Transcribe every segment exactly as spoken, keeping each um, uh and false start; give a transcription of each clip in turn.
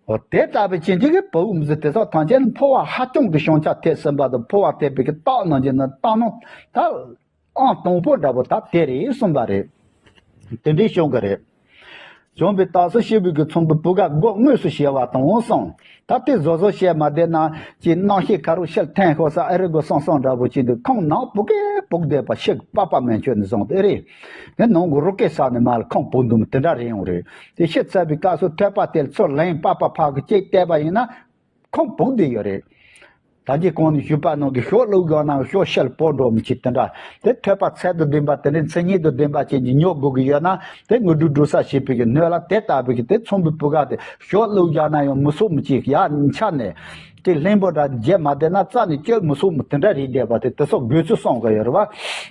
འོ་དེ་ལྟ་བུའི་ཅན་གྱི་བོའུ་མི་ཟེར་དེ་སོགས་ཐམས་ཅད་ནི་འཕོ་བ་ཧ་ཅང་གི་བྱང་ཆ་ཐེབས་ཟིན་པ་དང་། འཕོ་བ་ཐེབས་པའི་གི་རྟགས་རྣམས་ཀྱི་ནི་རྟགས་རྣམས་ད་ཨང་དང་པོ་འདྲ་པོ་ད་དེ་རེད་གསུངས་པ་རེད། དེ་འདྲའི་བྱུང་གི་རེད། བྱུང་བའི་རྟགས་སུ་སྐྱེས་བུ་གི་ཚོམ་བུའི་བུ་ག་མགོ་དངོས་སུ་བྱེ་བ་དང་གསུངས། ད་དེ་བཟོ་བཟོ་བྱས་མ་བསྡད་ན་ཅིག་རྣམ་ཤེས་ཁ་རུ་ཤེལ་འཐེན་ཤོག་ས་ཨེ་རེད་གོ་སང་སང་འདྲ་པོ་ཅིག་འདུག་ཁོང་ནང་བུ་གས་བུག་བསྡད་པ་ཤེལ་པགས་པ་མན་ཆད་ནས་བཟུང་སྟེ་རེད། དེ་ནང་གི་རོ་སྐས་ས་ནས་མར་ལ་ཁོང་བུག་འདུག་མི་དེ་འདྲ་རེད་ཡོང་རེད། དེ་ཤི་ཚར་བའི་སྐབས་སུ་ཐོད་པ་དེ་ཚུར་ལེན་པགས་པ་ཕར་གི་གཅིག་བལྟས་པ་ཡིན་ན། ཁོང་བུག་བསྡད་ཡོད་རེད། ད་གིན་གོང་ནས་ཞུས་པ་ནང་གི་ཤོག་བླུགས་བཞག་ན་ཤོག་ཤེལ་བོར་འགྲོ་མི་བྱེད་དེ་འདྲ། དེ་ཐོད་པ་ཚད་དང་ལྡན་པ་དེ་འདྲའི་མཚན་ཉིད་དང་ལྡན་པ་ཅན་གྱི་ཉོ་དགོས་ཀྱི་ཡོད་ན། དེ་དངོས་གྲུབ་སྒྲུབ་ས་བྱེད་པའི་གི་སྣོད་ལ་དེ་ལྟ་བུའི་གི་དེ་ཚོམ་བུའི་བུ་ག་དེ་ཤོག་བླུགས་བཞག་ན་ཡང་མི་སོག་མི་བྱེད། ཡར་འཕྱར་ནས་དེ་ལྷན་པོ་འདྲ་བརྒྱབ་མ་བསྡད་ན་རྩ་ནས་བཅོས་མི་སོག་མི་དེ་འདྲ་རེད་བསྡད་པ་དེ་དེ་སོགས་དགོས་ཚུལ་གསུངས་གི་ཡོད་རེད་བ།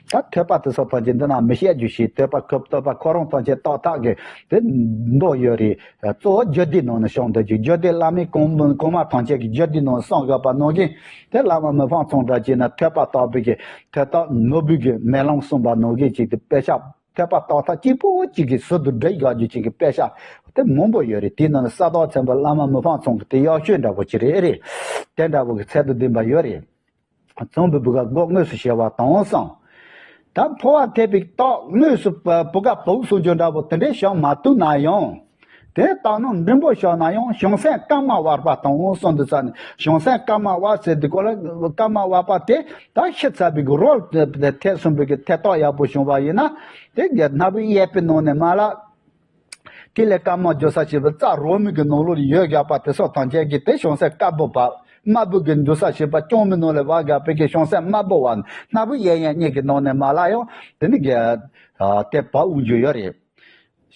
ད་ཐོད་པ་དེ་སོགས་ཐམས་ཅད་འདི་ན་མི་བཤད་རྒྱུ་ཞིག་ཐོད་པ་ཁོ་ཐོད་པ་ཁོ་རང་ཐམས་ཅད་ཏག་ཏག་གི་དེ་མདོག་ཡོད་རེད། གཙོ་བོ་རྒྱུད་སྡེའི་ནང་ནས་བྱུང་འདུག་ཅིང་། རྒྱུད་སྡེ་བླ་མེད་གོང་གོང་མ་ཐམས་ཅད་ཀྱི་རྒྱུད་སྡེའི་ནང་གསུངས་ཡོད་པ་ནང་བཞིན། དེ་བླ་མ་མི་ཕམ་ཚང་འདྲ་བྱས་ན་ཐོད་པ་ལྟ་བུའི་གི་ཐོད་ཐག་ནོར་བུའི་གི་མེ་ལོང་གསུངས་པ་ནང་བཞིན་ཅིག་ཏུ་དཔེ་ཆ་ཐོད་པ་ཏག་ཏག་གཅིག་པོ་གཅིག་གི་ཟུར་དུ་བསྒྲིགས་དགོས་རྒྱུ་ཅིག་གི་དཔེ་ཆ་དེ་མང་པོ་ཡོད་རེད། དེའི་ནང་ནས་ས་དྭགས་ཆེན་པོ་བླ་མ་མི་ཕམ་ཚང་གི་དེ་ཡག་ཤོས་འདྲ་པོ་ཅིག་རེད། རེད། དེ་འདྲ་པོ་གི་ཚད་དང་ལྡན་པ་ཡོད་རེད། ཚོམ་བུའི་བུ་ག་མགོ་དངོས་སུ་བྱེ་བ་དང་གསུངས། ད་འཕོ་བ་ཐེབས་པའི་རྟགས་དངོས་སུ་བུ་ག་བུག་གསུང་རྒྱུ་འདྲ་པོ་དེ་འདྲའི་བྱུང་མ་ཐུབ་ན་ཡང་། དེ་རྟགས་རྣམས་འབྲིང་པོ་བྱུང་ན་ཡང་བྱང་སེམས་དཀར་དམར་བར་པ་དང་གསུངས་འདུག་ས་ནས། བྱང་སེམས་དཀར་དམར་བར་ཟེར་དུས་སྐོར་ལ་དཀར་དམར་བར་པ་དེ་ད་ཤི་ཚར་བའི་གི་རོ་ཐེབས་གསུམ་པའི་གི་ཐེབས་རྟགས་ཡག་པོ་བྱུང་བ་ཡིན་ན། དེ་གི་སྣ་བུག་གཡས་པའི་ནང་ནས་མར་ལ། ཐིག་ལེ་དཀར་དམར་འཇུ་ས་བྱེད་པའི་རྩ་རོ་མའི་གི་ནང་ལོགས་ལ་ཡོད་དགོས་པ་དེ་སོགས་ཐམས་ཅད་ཀྱི་དེ་བྱང་སེམས་དཀར་པོ་བབས། དམར་པོ་གི་འཇུ་ས་བྱེད་པ་རྐྱང་མའི་ནང་ལ་བབས་དགོས་པའི་གི་བྱང་སེམས་དམར་པོ་བབས། སྣ་བུག་གཡས་གཡོན་གཉིས་ཀྱི་ནང་ནས་མར་ལ་ཡང་དེ་ནི་གི་དེ་བབས་འོང་རྒྱུ་ཡོད་རེད།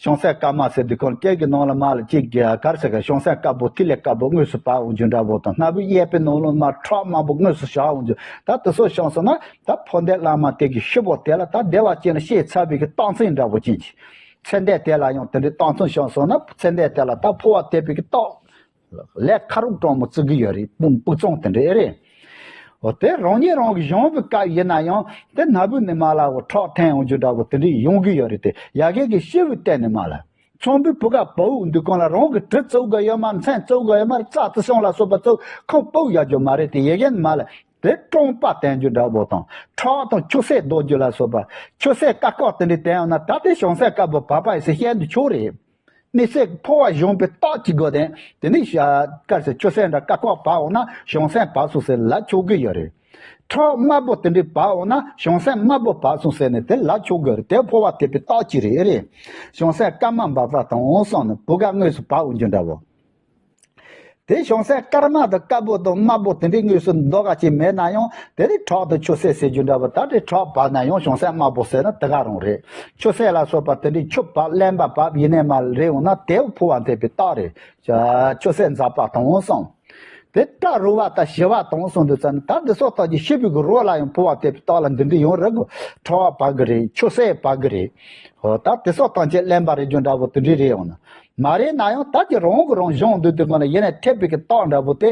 བྱང་སེམས་དཀར་དམར་ཟེར་དུས་ཁོང་སྐད་ཀྱི་ནང་ལ་མར་ལ་གཅིག་གི་ག་རེ་ཟེར་གི་བྱང་སེམས་དཀར་པོ་ཐིག་ལེ་དཀར་པོ་དངོས་སུ་བབས་འོང་རྒྱུ་འདྲ་པོ་དང་། སྣ་བུག་གཡས་པའི་ནང་ལ་མར་ཁྲག་དམར་པོ་དངོས་སུ་བཞག་འོང་རྒྱུ། ད་དེ་སོགས་བྱུང་སོང་ན་ད་འཕོ་འདས་བླ་མ་དེ་གི་ཤི་བོ་དེ་ལ་ད་བདེ་བ་ཅན་ལ་སྐྱེས་ཚར་བའི་གི་རྟགས་མཚན་འདྲ་པོ་ཅན་གྱི། ཚེ་འདས་དེ་ལ་ཡང་དེ་འདྲའི་རྟགས་མཚན་བྱུང་སོང་ན་ཚེ་འདས་དེ་ལ་ད་འཕོ་བ་ཐེབས་པའི་གི་རྟགས་ལས་ཁ་རུག་གྲང་མོ་བརྩི་གི་ཡོད་རེད། དཔུང་དཔུང་ཚོང་དེ་འདྲ་ཨེ་རེད། འོ་དེ་རང་ཉིད་རང་གི་གཞུང་གི་སྐབས་ཡིན་ན་ཡང་དེ་སྣ་བུག་ནས་མར་ལ་འོ་ཁྲག་འཐེན་འོང་རྒྱུ་འདྲ་པོ་དེ་འདྲ་ཡོང་གི་ཡོད་རེད། དེ་ཡ་གི་གི་ཤི་བོའི་སྟེང་ནས་མར་ལ། ཚོམ་བུའི་བུ་ག་བུག་འདུག་གོང་ལ་རང་གི་གྲི་བཙུགས་གི་ཡོད་མ་མཚོན་བཙུགས་གི་ཡོད་མ་རྩ་དེ་སོང་ལ་སོགས་པ་བཙུགས་ཁོང་བུག་ཡག་རྒྱུ་མ་རེད། དེ་ཡ་གི་ནས་མར་ལ། དེ་གྲང་པ་བསྟན་རྒྱུ་འདྲ་པོ་དང་། ཁྲག་དང་ཆུ་སེར་ལྡོག་རྒྱུ་ལ་སོགས་པ། ཆུ་སེར་དཀར་ཁོག་དེ་འདྲའི་བསྟན་ཡོང་ན་ད་དེ་བྱང་སེམས་དཀར་པོ་བབས་པ་ཡིན་ཟེར་བཤད་འདི་ཆོག་རེད། དམིགས་བསལ་འཕོ་བ་གཞོམ་པའི་རྟགས་ཀྱི་སྒོ་ནས་དེ་ནི་ཤ་དཀར་སེར་ཆུ་སེར་འདྲ་དཀར་ཁོག་བབས་འོང་ན་བྱང་སེམས་བབས་སོང་ཟེར་ལབ་ཆོག་གི་ཡོད་རེད། ཁྲག་དམར་པོ་དེ་འདྲའི་བབས་འོང་ན་བྱང་སེམས་དམར་པོ་བབས་སོང་ཟེར་ནས་དེ་ལབ་ཆོག་གི་ཡོད་རེད། དེ་འཕོ་བ་ཐེབས་པའི་རྟགས་ཀྱི་རེད། རེད། བྱང་སེམས་དཀར་དམར་འབབ་པ་དང་འོང་སོང་ནས་བུ་ག་དངོས་སུ་བབས་འོང་རྒྱུ་འདྲ་པོ། དེ་བྱང་སེམས་དཀར་དམར་དང་དཀར་པོ་དང་དམར་པོ་དེ་འདྲའི་དངོས་སུ་འདོགས་ག་ཅིག་མེད་ན་ཡང་དེ་ནི་ཁྲག་དང་ཆུ་སེར་ཟེར་རྒྱུ་འདྲ་པོ། ད་དེ་ཁྲག་བབས་ན་ཡང་བྱང་སེམས་དམར་པོ་ཟེར་ན་དེ་ག་རང་རེད། ཆུ་སེར་ལ་སོགས་པ་དེ་འདྲའི་ཆུ་བབས་རློན་པ་བབས་ཡིན་ནའི་མ་རེད་འོང་ན་དེ་འཕོ་བ་ཐེབས་པའི་རྟགས་རེད། ཆུ་སེར་འཛག་པ་དང་འོང་སོང་། དེ་སྐྲ་རུ་བ་དང་ཞི་བ་དང་འོང་སོང་དུས་ཙམ་ནི་ད་འདི་སོགས་ཐམས་ཅད་ཤི་བའི་གི་རོ་ལ་ཡང་འཕོ་བ་ཐེབས་པའི་རྟགས་ལ་འདི་འདྲ་ཡོང་རེད་གོ། ཁྲག་བབས་གི་རེད། ཆུ་སེར་བབས་གི་རེད། འོ་ད་དེ་སོགས་ཐམས་ཅད་རློན་པ་རེད་རྒྱུ་འདྲ་པོ་དེ་འདྲ་རེད་འོང་ན། མ་རེད་ན་ཡང་ད་ཀྱི་རང་གི་རང་གཞུང་འདུག་དུས་གང་ལ་ཡེ་ནས་ཐེབས་པའི་གི་རྟགས་འདྲ་པོ་དེ།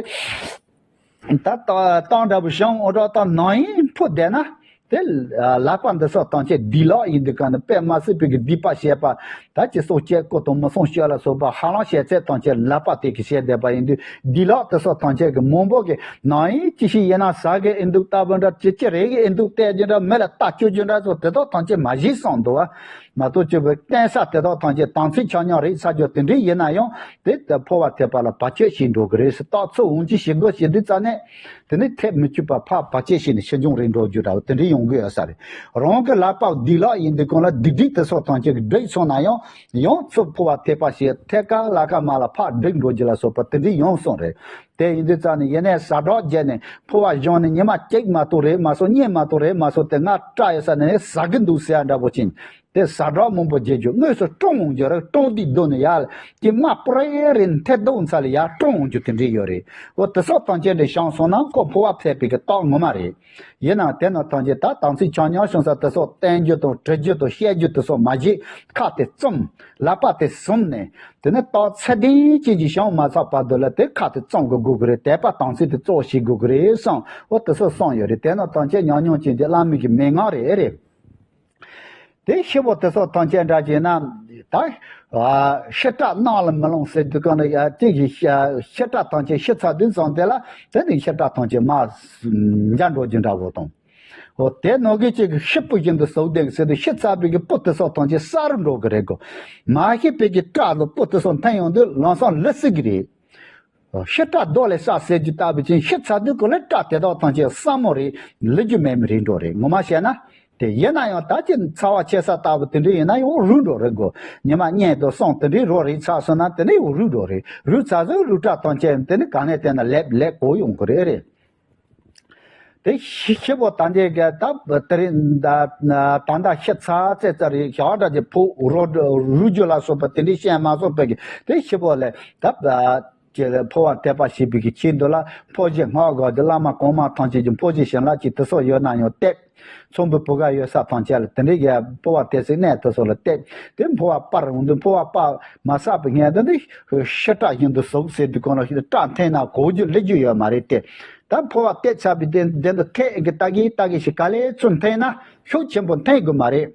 ད་རྟགས་འདྲ་པོ་བྱུང་འོ་འདྲ་ད་ནང་ཡིན་འཕོ་བསྡད་ན། དེ་ལག་པ་འདི་སོགས་ཐམས་ཅད་སྡིག་ལག་ཡིན་དུས་གང་ལ་དཔེ་མ་སྲིད་པའི་གི་སྡིག་པ་བྱས་པ། ད་ཅི་སྲོག་བཅད་རྐུ་དང་མི་སྲུང་སྤྱོད་ལ་སོགས་པ་ཧ་ལམ་བྱས་ཚད་ཐམས་ཅད་ལག་པ་དེ་གིས་བྱས་བསྡད་པ་ཡིན་དུས་སྡིག་ལག་དེ་སོགས་ཐམས་ཅད་ཀྱི་མང་པོ་གི་ནང་ཡིན་ཅི་ཞིག་ཡིན་ན་ཟ་གི་ཨེ་འདུག་ལྟ་བུ་འདྲ། ཅི་ཅི་རེད་གི་ཨེ་འདུག་བལྟས་རྒྱུ་འདྲ། མི་ལ་ལྟ་སྐྱོ་རྒྱུ་འདྲ་སོགས་དེ་དག་ཐམས་ཅད་མ་གཞི་བསམ་འདུག་བ། མ་གཏོགས་སྐྱོ་བའི་བསྟན་ས་དེ་དག་ཐམས་ཅད་དམ་ཚིག་ཆ་མཉམ་རེད་ཚ་རྒྱུ་དེ་འདྲ་ཡིན་ན་ཡང་དེ་ལྟ་འཕོ་བ་ཐེབས་པ་ལ་བར་ཆད་བྱེད་འགྲོ་གི་རེད་ཟེར། རྟགས་ཚུལ་འོང་ཅི་ཞིག་དགོས་ཞེས་དུས་ཙ་ནས་དེ་ནི་ཐེབས་མི་བཅུག་པ་ཕར་བར་ཆད་བྱས་ནས་ཕྱིར་འབྱུང་རེད་འགྲོ་རྒྱུ་འདྲ་བ་དེ་འདྲ་ཡོང་གི་ཡོད་ས་རེད། རང་གི་ལག་པ་སྡིག་ལག་ཡིན་དུས་གང་ལ་སྡིག་སྒྲིབ་དེ་སོགས་ཐམས་ཅད་ཀྱིས་བསྒྲིབས་སོང་ན་ཡང་ཡང་ཚུར་འཕོ་བ་ཐེབས་པ་ཞིག་ཐད་ཀར་ལ་ཀ་མ་ལ་ཕར་བསྒྲིབས་འགྲོ་རྒྱུ་ལ་སོགས་པ་དེ་འདྲ་ཡོང་སོང་རེད། དེ་ཡིན་དུས་ཙང་ནས་ཡེ་ནས་ཟ་འཕྲོག་བརྒྱབ་ནས་འཕོ་བ་བཞག་ནས་ཉི་མ་གཅིག་མ་གཏོགས་རེད་མ་སོང་། གཉིད་མ་གཏོགས་རེད་མ་སོང་། དེ་ང་སྐྲག་ཡོད་ས་ནས་ཟ་གི་འདུག་ཟེར་ཡ་འདྲ་པོ་ཅིག་དེ་ཟ་འཕྲོག་མང་པོ་བརྒྱབ་རྒྱུ། དངོས་སུ་སྐྲག་འོང་རྒྱུ་རེད། སྐྲག་དུས་སྡོད་ནས་ཡར་ལ་ཀྱི་དམར་པོ་རེ་རེ་འཐེར་ལྡོག་ཚ་ལ་ཡར་སྐྲག་འོང་རྒྱུ་དེ་འདྲ་ཡོད་རེད། འོ་དེ་སོགས་ཐམས་ཅད་འདྲ་བྱུང་སོང་ན་ཁོ་འཕོ་བ་ཐེབས་པའི་གི་རྟགས་ངོ་མ་རེད། ཡིན་ནའང་དེ་རྣམས་ཐམས་ཅད་ད་དམ་ཚིག་ཆ་མཉམ་བྱུང་ས་དེ་སོགས་བསྟན་རྒྱུ་དང་དྲི་རྒྱུ་དང་བཤད་རྒྱུ་དེ་སོགས་མ་བརྗེད། ཁ་དེ་བཙུམ། ལག་པ་དེ་བཟུང་ནས། དེ་ནས་རྟགས་ཚད་ལྡན་ཅན་གྱི་བྱུང་མ་ཚར་བར་དུ་ལ་དེ་ཁ་དེ་བཙུམ་དགོས་དགོས་ཀྱི་རེད། དད་པ་དམ་ཚིག་དེ་གཙོ་བོ་བྱེད་དགོས་ཀྱི་རེད་བསམ། འོ་དེ་སོགས་གསུངས་ཡོད་རེད། དེ་རྣམས་ཐམས་ཅད་ཉམས་མྱོང་ཅན་གྱི་བླ་མའི་གི་མན་ངག་རེད། རེད། དེ་ཤི་བོ་དེ་སོགས་ཐམས་ཅད་འདྲ་བྱས་ན། ད་ ཨ་ཤི་ཁྲག་ནང་ལ་མི་ལོང་ཟེར་དུས་གང་ལ་ཡ་དེ་གི་ཤི་ཤི་ཁྲག་ཐམས་ཅད་ཤི་ཚར་དུས་ཙང་དེ་ལ་དེ་ནི་ཤི་ཁྲག་ཐམས་ཅད་མར་འཇག་འགྲོ་རྒྱུ་འདྲ་བོ་དང་། འོ་དེ་ནང་གི་ཅིག་གི་ཤི་སྤུ་བཞིན་དུ་ཟུག་ལྡན་ཟེར་དུས་ཤི་ཚར་བའི་གི་སྤུ་དེ་ཚོ་ཐམས་ཅད་གསར་འགྲོ་གི་རེད་གོ། མ་ཤི་བའི་གི་ཁྲག་ལ་སྤུ་དེ་ཚོ་འཐེན་ཡོང་དུས་ལམ་སང་ལི་སྲིད་གི་རེད། ཤི་ཁྲག་རྡོ་ལས་བསགས་ཟེར་རྒྱུ་ལྟ་བུ་ཅན་ཤི་ཚར་དུས་གོ་ལ་ཁྲག་དེ་དག་ཐམས་ཅད་སྲ་མོ་རེད། ལི་རྒྱུ་མེད་མི་རེད་འགྲོ་རེད། ངོ་མ་བཤད་ན་དེ་ཡིན་ན་ཡང་ད་ཅི་ཚ་བ་ཆེ་ས་ལྟ་བུ་དེ་འདྲ་ཡིན་ན་ཡང་རུལ་འགྲོ་རེད་གོ། ཉི་མ་གཉིས་དང་གསུམ་དེ་འདྲའི་རོ་རེད་ཚར་སོང་ན་དེ་ནས་ཡང་རུལ་འགྲོ་རེད། རུལ་ཚར་སོང་ལུས་ཁྲག་ཐམས་ཅད་དེ་ནས་ག་ནས་བལྟས་ན་ལེབ་ལེབ་གོ་ཡོང་གི་རེད་རེད། དེ་ཤི་ཤི་བོ་ད་འདྲའི་ག་ད་དེ་རིང་ད་ད་ད་ཤི་ཚར་ཙེ་ཙ་རེད། ཞག་འདྲ་ཅིག་ཕོ་རོ་རུལ་རྒྱུ་ལ་སོགས་པ་དེ་འདྲའི་བཤད་མ་སོང་བའི་གི་དེ་ཤི་བོ་ལས་ད། ཀྱི་འཕོ་བ་དད་པ་བྱེད་པའི་གི་ཆེད་དུ་ལ་འཕོ་གཞི་སྔགས་སྒོ་དེ་བླ་མ་གོང་མ་ཐམས་ཅད་ཀྱི་འཕོ་གཞི་བྱིན་རླབས་ཀྱི་དེ་སོགས་ཡོད་ན་ཡང་གཏད། ཚོམ་བུ་བུ་ག་ཡོད་ས་ཐམས་ཅད་ལ་དེ་འདྲའི་གི་འཕོ་བ་དད་སའི་གནས་དེ་སོགས་ལ་གཏད། དེ་འཕོ་བ་སྤར་འོང་དུས་འཕོ་བ་སྤར་མ་བསགས་པའི་གནས་དེ་འདི་ཤི་ཁྲག་བཞིན་དུ་ཟུག་ཟེར་དུས་གང་ལ་ཤི་ཁྲག་འཐེན་ན་གོ་རྒྱུ་ལི་རྒྱུ་ཡོད་མ་རེད་དེ། ད་འཕོ་བ་གཏད་ཚར་བའི་དེ་འདི་འདི་ཐད་གི་ལྟ་གི་ལྟ་གི་ཞིག་ག་ལེ་ཚུར་འཐེན་ན་ཤུགས་ཆེན་པོ་འཐེན་དགོས་མ་རེད།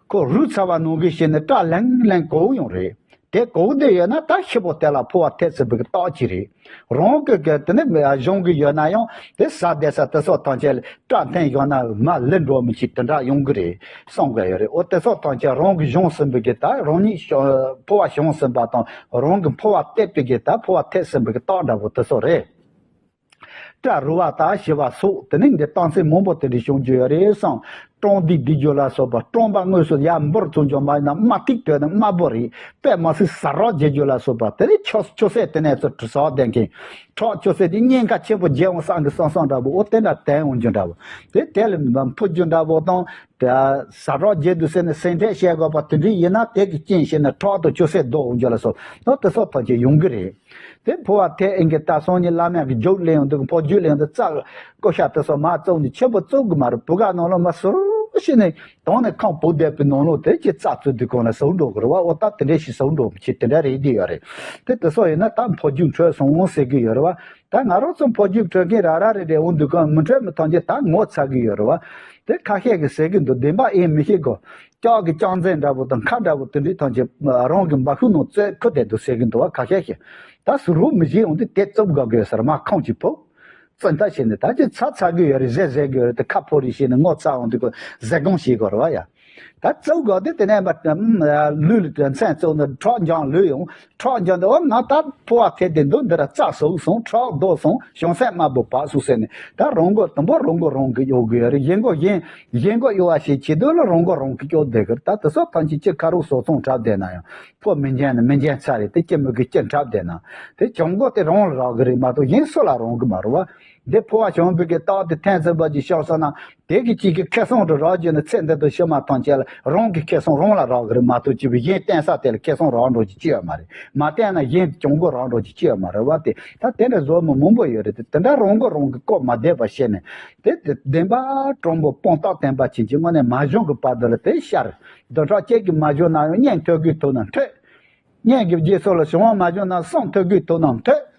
ཁོ་རུལ་ཚར་བ་ནང་གི་ཤེས་ནས་སྐྲ་ལེང་ལེང་གོག་ཡོང་རེད། དེ་གོག་བསྡད་ཡོད་ན་ད་ཤི་བོ་དེ་ལ་འཕོ་བ་ཐེབས་ཟིན་པའི་རྟགས་ཅིག་རེད། རང་གི་གི་དེ་ནི་གཞུང་གི་ཡོད་ན་ཡང་དེ་ཟ་བསྡད་ས་དེ་སོགས་ཐམས་ཅད་ལ་སྐྲ་འཐེན་ཡོང་ན་མ་ལི་འགྲོ་མི་ཤེས་དེ་འདྲ་ཡོང་གི་རེད་གསུང་གི་ཡོད་རེད། འོ་དེ་སོགས་ཐམས་ཅད་རང་གི་གཞུང་ཟིན་པའི་གི་ད་རང་ཉིད་འཕོ་བ་བྱུང་ཟིན་པ་དང་རང་གི་འཕོ་བ་གཏད་པའི་གི་ད་འཕོ་བ་ཐེབས་ཟིན་པའི་གི་རྟགས་འདྲ་བོ་དེ་སོགས་རེད། སྐྲ་རུལ་བ་དང་ཞི་བ་སོགས་དེ་ནི་འདི་རྟགས་མཚན་མང་པོ་དེ་འདྲ་བྱུང་རྒྱུ་ཡོད་རེད་བསམ། སྐྲངས་སྡིག་སྡིག་རྒྱུ་ལ་སོགས་པ་སྐྲངས་པ་དངོས་སུ་ཡར་འབུར་ཚུགས་རྒྱུ་མ་ཡིན་ན་རྨ་ཐིག་དོད་ནས་རྨ་བུ་རེད། དཔེ་མ་སྲིད་ཟ་རོགས་བྱེད་རྒྱུ་ལ་སོགས་པ་དེ་ནི་ཆུ་ཆུ་སེར་དེ་ནས་ཚུར་དྲི་ཟ་ལྡན་མཁན། ཁྲག་ཆུ་སེར་དེ་གཉན་ཁ་ཆེན་པོ་རྒྱས་འོང་བསམ་གི་བསམ་བསམ་འདྲ་པོ་འོ་དེ་འདྲ་དན་འོང་རྒྱུ་འདྲ་པོ་དེ་དེ་ལ་འཕུར་རྒྱུ་འདྲ་པོ་དང་། ཟ་རོགས་བྱེད་དུས་ཟེར་ནས་སེམས་ཁྲལ་བྱེད་དགོས་པ་དེ་འདྲ་ཡིན་ན་དེ་གི་རྐྱེན་བྱས་ནས་ཁྲག་དང་ཆུ་སེར་ལྡོག་འོང་རྒྱུ་ལ་སོགས་ནོ་དེ་སོགས་ཐམས་ཅད་ཡོང་གི་རེད། དེ་འཕོ་བ་ཐེབས་ཨེ་གི་ད་སང་ཉིན་བླ་མ་གི་རྒྱུགས་ལེན་ཡོང་དུས་འཕོ་རྒྱུགས་ལེན་ཡོང་དུས་རྩ་ཀོ་ཤ་དེ་སོགས་མ་བཙུགས་ནས་ཆེན་པོ་བཙུགས་གི་མ་རེད། བུ་ག་ནང་ལོགས་མ་སུ་ཞིག་ནས་དོང་ནས་ཁང་བུ་བསྡད་པའི་ནང་ལོགས་དེ་ཅི་རྩ་བཙུགས་དུས་གང་ལ་ཟུག་འགྲོ་གི་རེད་བ། འོ་ད་དེ་འདྲ་ཞིག་ཟུག་འགྲོ་མི་བྱེད་དེ་འདྲ་རེད་དེ་ཡོད་རེད། དེ་དེ་སོགས་ཡིན་ན་ད་འཕོ་རྒྱུགས་འཕྲོད་སོང་ཟེར་གི་ཡོད་རེད་བ། ད་ང་རང་ཚོ་འཕོ་རྒྱུགས་འཕྲོད་མཁན་ར་ར་རེ་རེ་འོང་དུས་གང་མི་འཕྲོད་མི་ཐམས་ཅད་ད་ངོ་ཚ་གི་ཡོད་རེད་བ། དེ་ཁ་ཤས་ཀྱིས་ཟེར་གི་འདུག་བདེན་པ་ཨེ་མི་ཤེས་གོ། ལྕགས་ཀྱི་ལྕགས་འཛིན་འདྲ་པོ་དང་ཁ་འདྲ་པོ་དེ་འདྲའི་ཐམས་ཅད་རང་གི་འབའ་ཤུག་ནང་བཙོས་ཁུར་བསྡད་འདུག་ཟེར་གི་འདུག་བ། ཁ་ཤས་ཤིག་ད་སུ་རུ་མི་བཞེས་འོང་དུས་དེ་རྩུབ་དགའ་དགོས་ཟེར་མ་ཁོང་གིས་ཕོ། བཙན་ཐབས་བྱས་ནས་ད་ཅི་ཚ་ཚ་གི་ཡོད་རེད། ཟས་ཟས་གི་ཡོད་རེད། དེ་ཁ་ཕོ་རེ་བྱས་ནས་ངོ་ཚ་འོང་དུས་ཁོ་ཟས་སྐོང་བྱེད་དགོས་རེད་བ་ཡ། ད་བཙུགས་དགོས་དེ་དེ་ནས་མ་ལུས་ལ་མཚན་བཙུགས་ནས་ཁྲག་འཇམ་ལུས་ཡོང་། ཁྲག་འཇམ་དེ་འོ་ང་ད་ཕོ་བ་ཐེབས་ཏེ་འདུག་འདི་ར་རྩ་ཟུག་སོང་། ཁྲག་ལྡོག་སོང་། བྱང་སེམས་དམར་པོ་བབས་སོང་ཟེར་ནས་ད་རང་མགོ་དུམ་བུ་རང་མགོ་རང་གིས་གཡོག་གི་ཡོད་རེད། གཞན་མགོ་གཞན་གཞན་མགོ་གཡོག་བ་ཞིག་བྱེད་དུས་ལ་རང་མགོ་རང་གིས་གཡོག་བསྡད་གི་རེད། ད་དེ་སོགས་ཐམས་ཅད་ཅི་ཁ་རུ་ཟོག་ཚོང་འཁྲབ་བསྡད་ན་ཡང་ཕོ་མི་འཇོན་ན་མི་འཇོན་ཚར་རེད། དེ་ཅི་མི་དགོས་ཅི་འཁྲབ་བསྡད་ན་དེ་གྱོང་མགོ་དེ་རང་ལ་རག་གི་རེད་མ་གཏོགས་གཞན་སུ་ལ་རག་གི་མ་རེད་བ། འདི་ཕོ་བ་བྱུང་བའི་གི་རྟགས་དེ་ཐེངས་གཅིག་པ་ཅིག་ཤོར་སོང་ན་དེ་གི་གཅིག་གི་ཁེ་བཟང་དུ་རག་རྒྱུ་ནི་ཚེ་འདི་དང་ཕྱི་མ་ཐམས་ཅད་ལ་རང་གི་ཁེ་བཟང་རང་ལ་རག་གི་རེད་མ་གཏོགས་ཅི་བའི་གཞན་བསྟེན་ས་དེ་ལ་ཁེ་བཟང་རག་འགྲོ་རྒྱུ་ཅི་ཡོད་མ་རེད། མ་བསྟེན་ན་གཞན་གྱོང་གུན་རག་འགྲོ་རྒྱུ་ཅི་ཡོད་མ་རེད་བ། དེ་ད་དེ་འདྲ་བཟོ་མི་མང་པོ་ཡོད་རེད། དེ་དེ་འདྲ་རང་མགོ་རང་གིས་བཀོག་མ་བསྡད་པ་བྱས་ནས་དེ་དེ་བདེན་པ་དྲང་པོ་དཔང་རྟགས་བསྟན་པ་ཅན་གྱི་དངོས་གནས་མ་བྱུང་གི་བར་དུ་ལ་དེ་ཤར། བདུན་ཕྲག་གཅིག་གི་མ་བྱུང་ན་ཡང་གཉེན་ཐོས་རྒྱུའི་དུས་ན་ཐོས། གཉེན་གྱི་རྗེས་སུ་ལ་བྱུང་བ་མ་བྱུང་ན་གསུམ་ཐོས་རྒྱུའི་དུས་ན་ཐོས།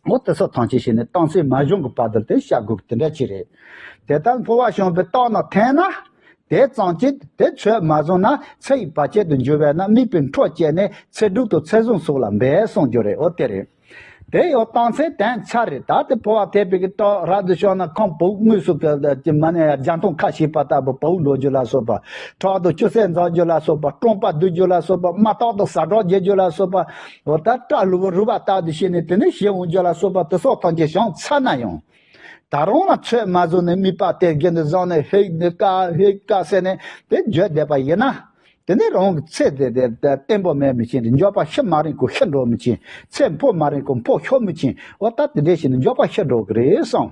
འོ་དེ་ཚོ་ཐམས་ཅད་བྱས་ནས་གཏམ་ཚེ་མ་བྱུང་གི་བར་དུ་དེ་བཤད་དགོས་ཀྱི་དེ་འདྲ་ཅིག་རེད། དེ་ལྟར་འཕོ་བ་བྱུང་བའི་རྟགས་རྣམས་འཐེན་ན། དེ་ཙམ་གྱིས་དེ་ཚོད་མ་བཟུང་ན་ཚེ་ཡི་བར་ཆད་དུ་འགྱུར་བས་ན་དམིགས་པའི་འཕྲོ་བཅད་ནས་ཚེ་སྒྲུབ་དང་ཚེ་བཟུང་སོགས་ལ་འབད་གསུངས་རྒྱུ་རེད། འོ་དེ་རེད། དེ་ཡང་གཏམ་ཚེ་དོན་ཚར་རེད། ད་དེ་འཕོ་བ་ཐེབས་པའི་གི་རྟགས་རབ་ཏུ་བྱུང་ན་ཁམས་བུ་དངོས་སུ་གི་མ་ནས་རྒྱ་མཐོང་ཁ་ཕྱེས་པ་ལྟ་བུ་བུ་འགྲོ་རྒྱུ་ལ་སོགས་པ། ཁྲག་དང་ཆུ་སེར་འཛག་རྒྱུ་ལ་སོགས་པ། སྐྲངས་པ་སྡུད་རྒྱུ་ལ་སོགས་པ། རྨ་རྟགས་དང་ཟ་གྲོགས་བྱེད་རྒྱུ་ལ་སོགས་པ། འོ་ད་སྐྲ་ལུ་བུ་རུལ་བ་ལྟ་བུ་བྱས་ནས་དེ་ནས་ཞི་འོང་རྒྱུ་ལ་སོགས་པ་དེ་སོགས་ཐམས་ཅད་བྱུང་ཚར་ན་ཡང་། ད་རུང་ལ་ཚོད་མ་བཟུང་ནས་དམིགས་པ་དེ་བརྒྱུད་ནས་བཟུང་ནས་ཧིག་ནི་ཀ་ཧིག་ཀ་ཟེར་ནས་དེ་བརྗོད་བསྡད་པ་ཡིན་ན། དེ་ནས་རང་གི་ཚེ་དེ་དེ་བརྟན་པོ་མེད་མི་ཕྱིན། འབྱོར་པ་ཤི་མ་རན་གོ་ཤི་འགྲོ་མི་ཕྱིན། ཚེ་འཕོ་མ་རན་གོ་འཕོ་ཤོར་མི་ཕྱིན། འོ་ད་དེ་འདྲས་ཞིག་ནས་འབྱོར་པ་ཤི་འགྲོ་གི་རེད་བསམ།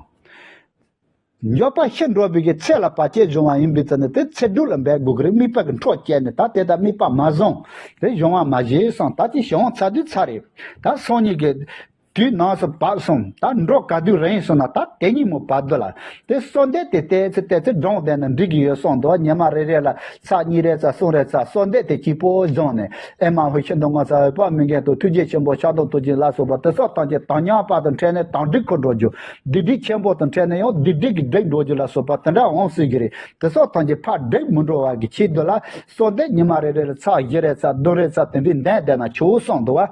འབྱོར་པ་ཤི་འགྲོ་བའི་གི་ཚེ་ལ་བར་ཆད་འབྱུང་བ་ཡིན་པའི་ཚེ་ནི་དེ་ཚེ་སྒྲུབ་ལ་འབད་དགོས་ཀྱི་རེད། དམིགས་པ་གི་འཕྲོ་བཅད་ནས་ད་དེ་ལྟར་དམིགས་པ་མ་བཟུང་དེ་གཞུང་བ་མ་བཞེས་སོང་། ད་ཅི་གཞུང་ཚ་དུས་ཚ་རེད། ད་སང་ཉིན་གི་ དུས་ནང་སུ་བབས་སོང་། ད་འགྲོ་ག་དུས་རན་སོང་ན་ད་དེ་ཉིན་མོ་བབ་འདུག་ལ། དེ་གསོལ་འདེབས་དེ་བལྟས་ཚེ་བལྟས་ཚེ་སྒྲུང་བསྡད་ན་འགྲིག་གི་ཡོད་བསམ་འདུག་ཉི་མ་རེ་རེ་ལ་ཚར་གཉིས་རེ་ཚར་གསུམ་རེ་ཚར་གསོལ་འདེབས་དེ་གཅིག་པོ་སྦྱངས་ནས། ཨེ་མ་ཧོ་ཤིན་ཏུ་ངོ་མཚར་འོད་དཔག་མེད་མཁན་དང་ཐུགས་རྗེ་ཆེན་པོ་ཕྱག་རྡོར་ཐུགས་རྗེ་ལ་སོགས་པ་དེ་སོགས་ཐམས་ཅད་དམ་ཉམས་པ་དང་འཕྲད་ནས་དམ་སྦྲུལ་ཁུ་འགྲོ་རྒྱུ། སྡིག་སྒྲིབ་ཆེན་པོ་དང་འཕྲད་ནས་ཡང་སྡིག་སྒྲིབ་ཀྱི་སྒྲིབ་འགྲོ་རྒྱུ་ལ་སོགས་པ་དེ་འདྲ་འོང་སྲིད་ཀྱི་རེད། དེ་སོགས་ཐམས་ཅད་ཕར་སྒྲིབ་མི་འགྲོ་བ་གི་ཆེད་དུ་ལ་གསོལ་འདེབས་ཉི་མ་རེ་རེ་ལ་ཚར་བཞི་རེ་ཚར་བདུན་རེ་ཚར་དེ་འདྲའི་འདོན་བསྡད་ན་ཆོག་བསམ་འདུག་བ།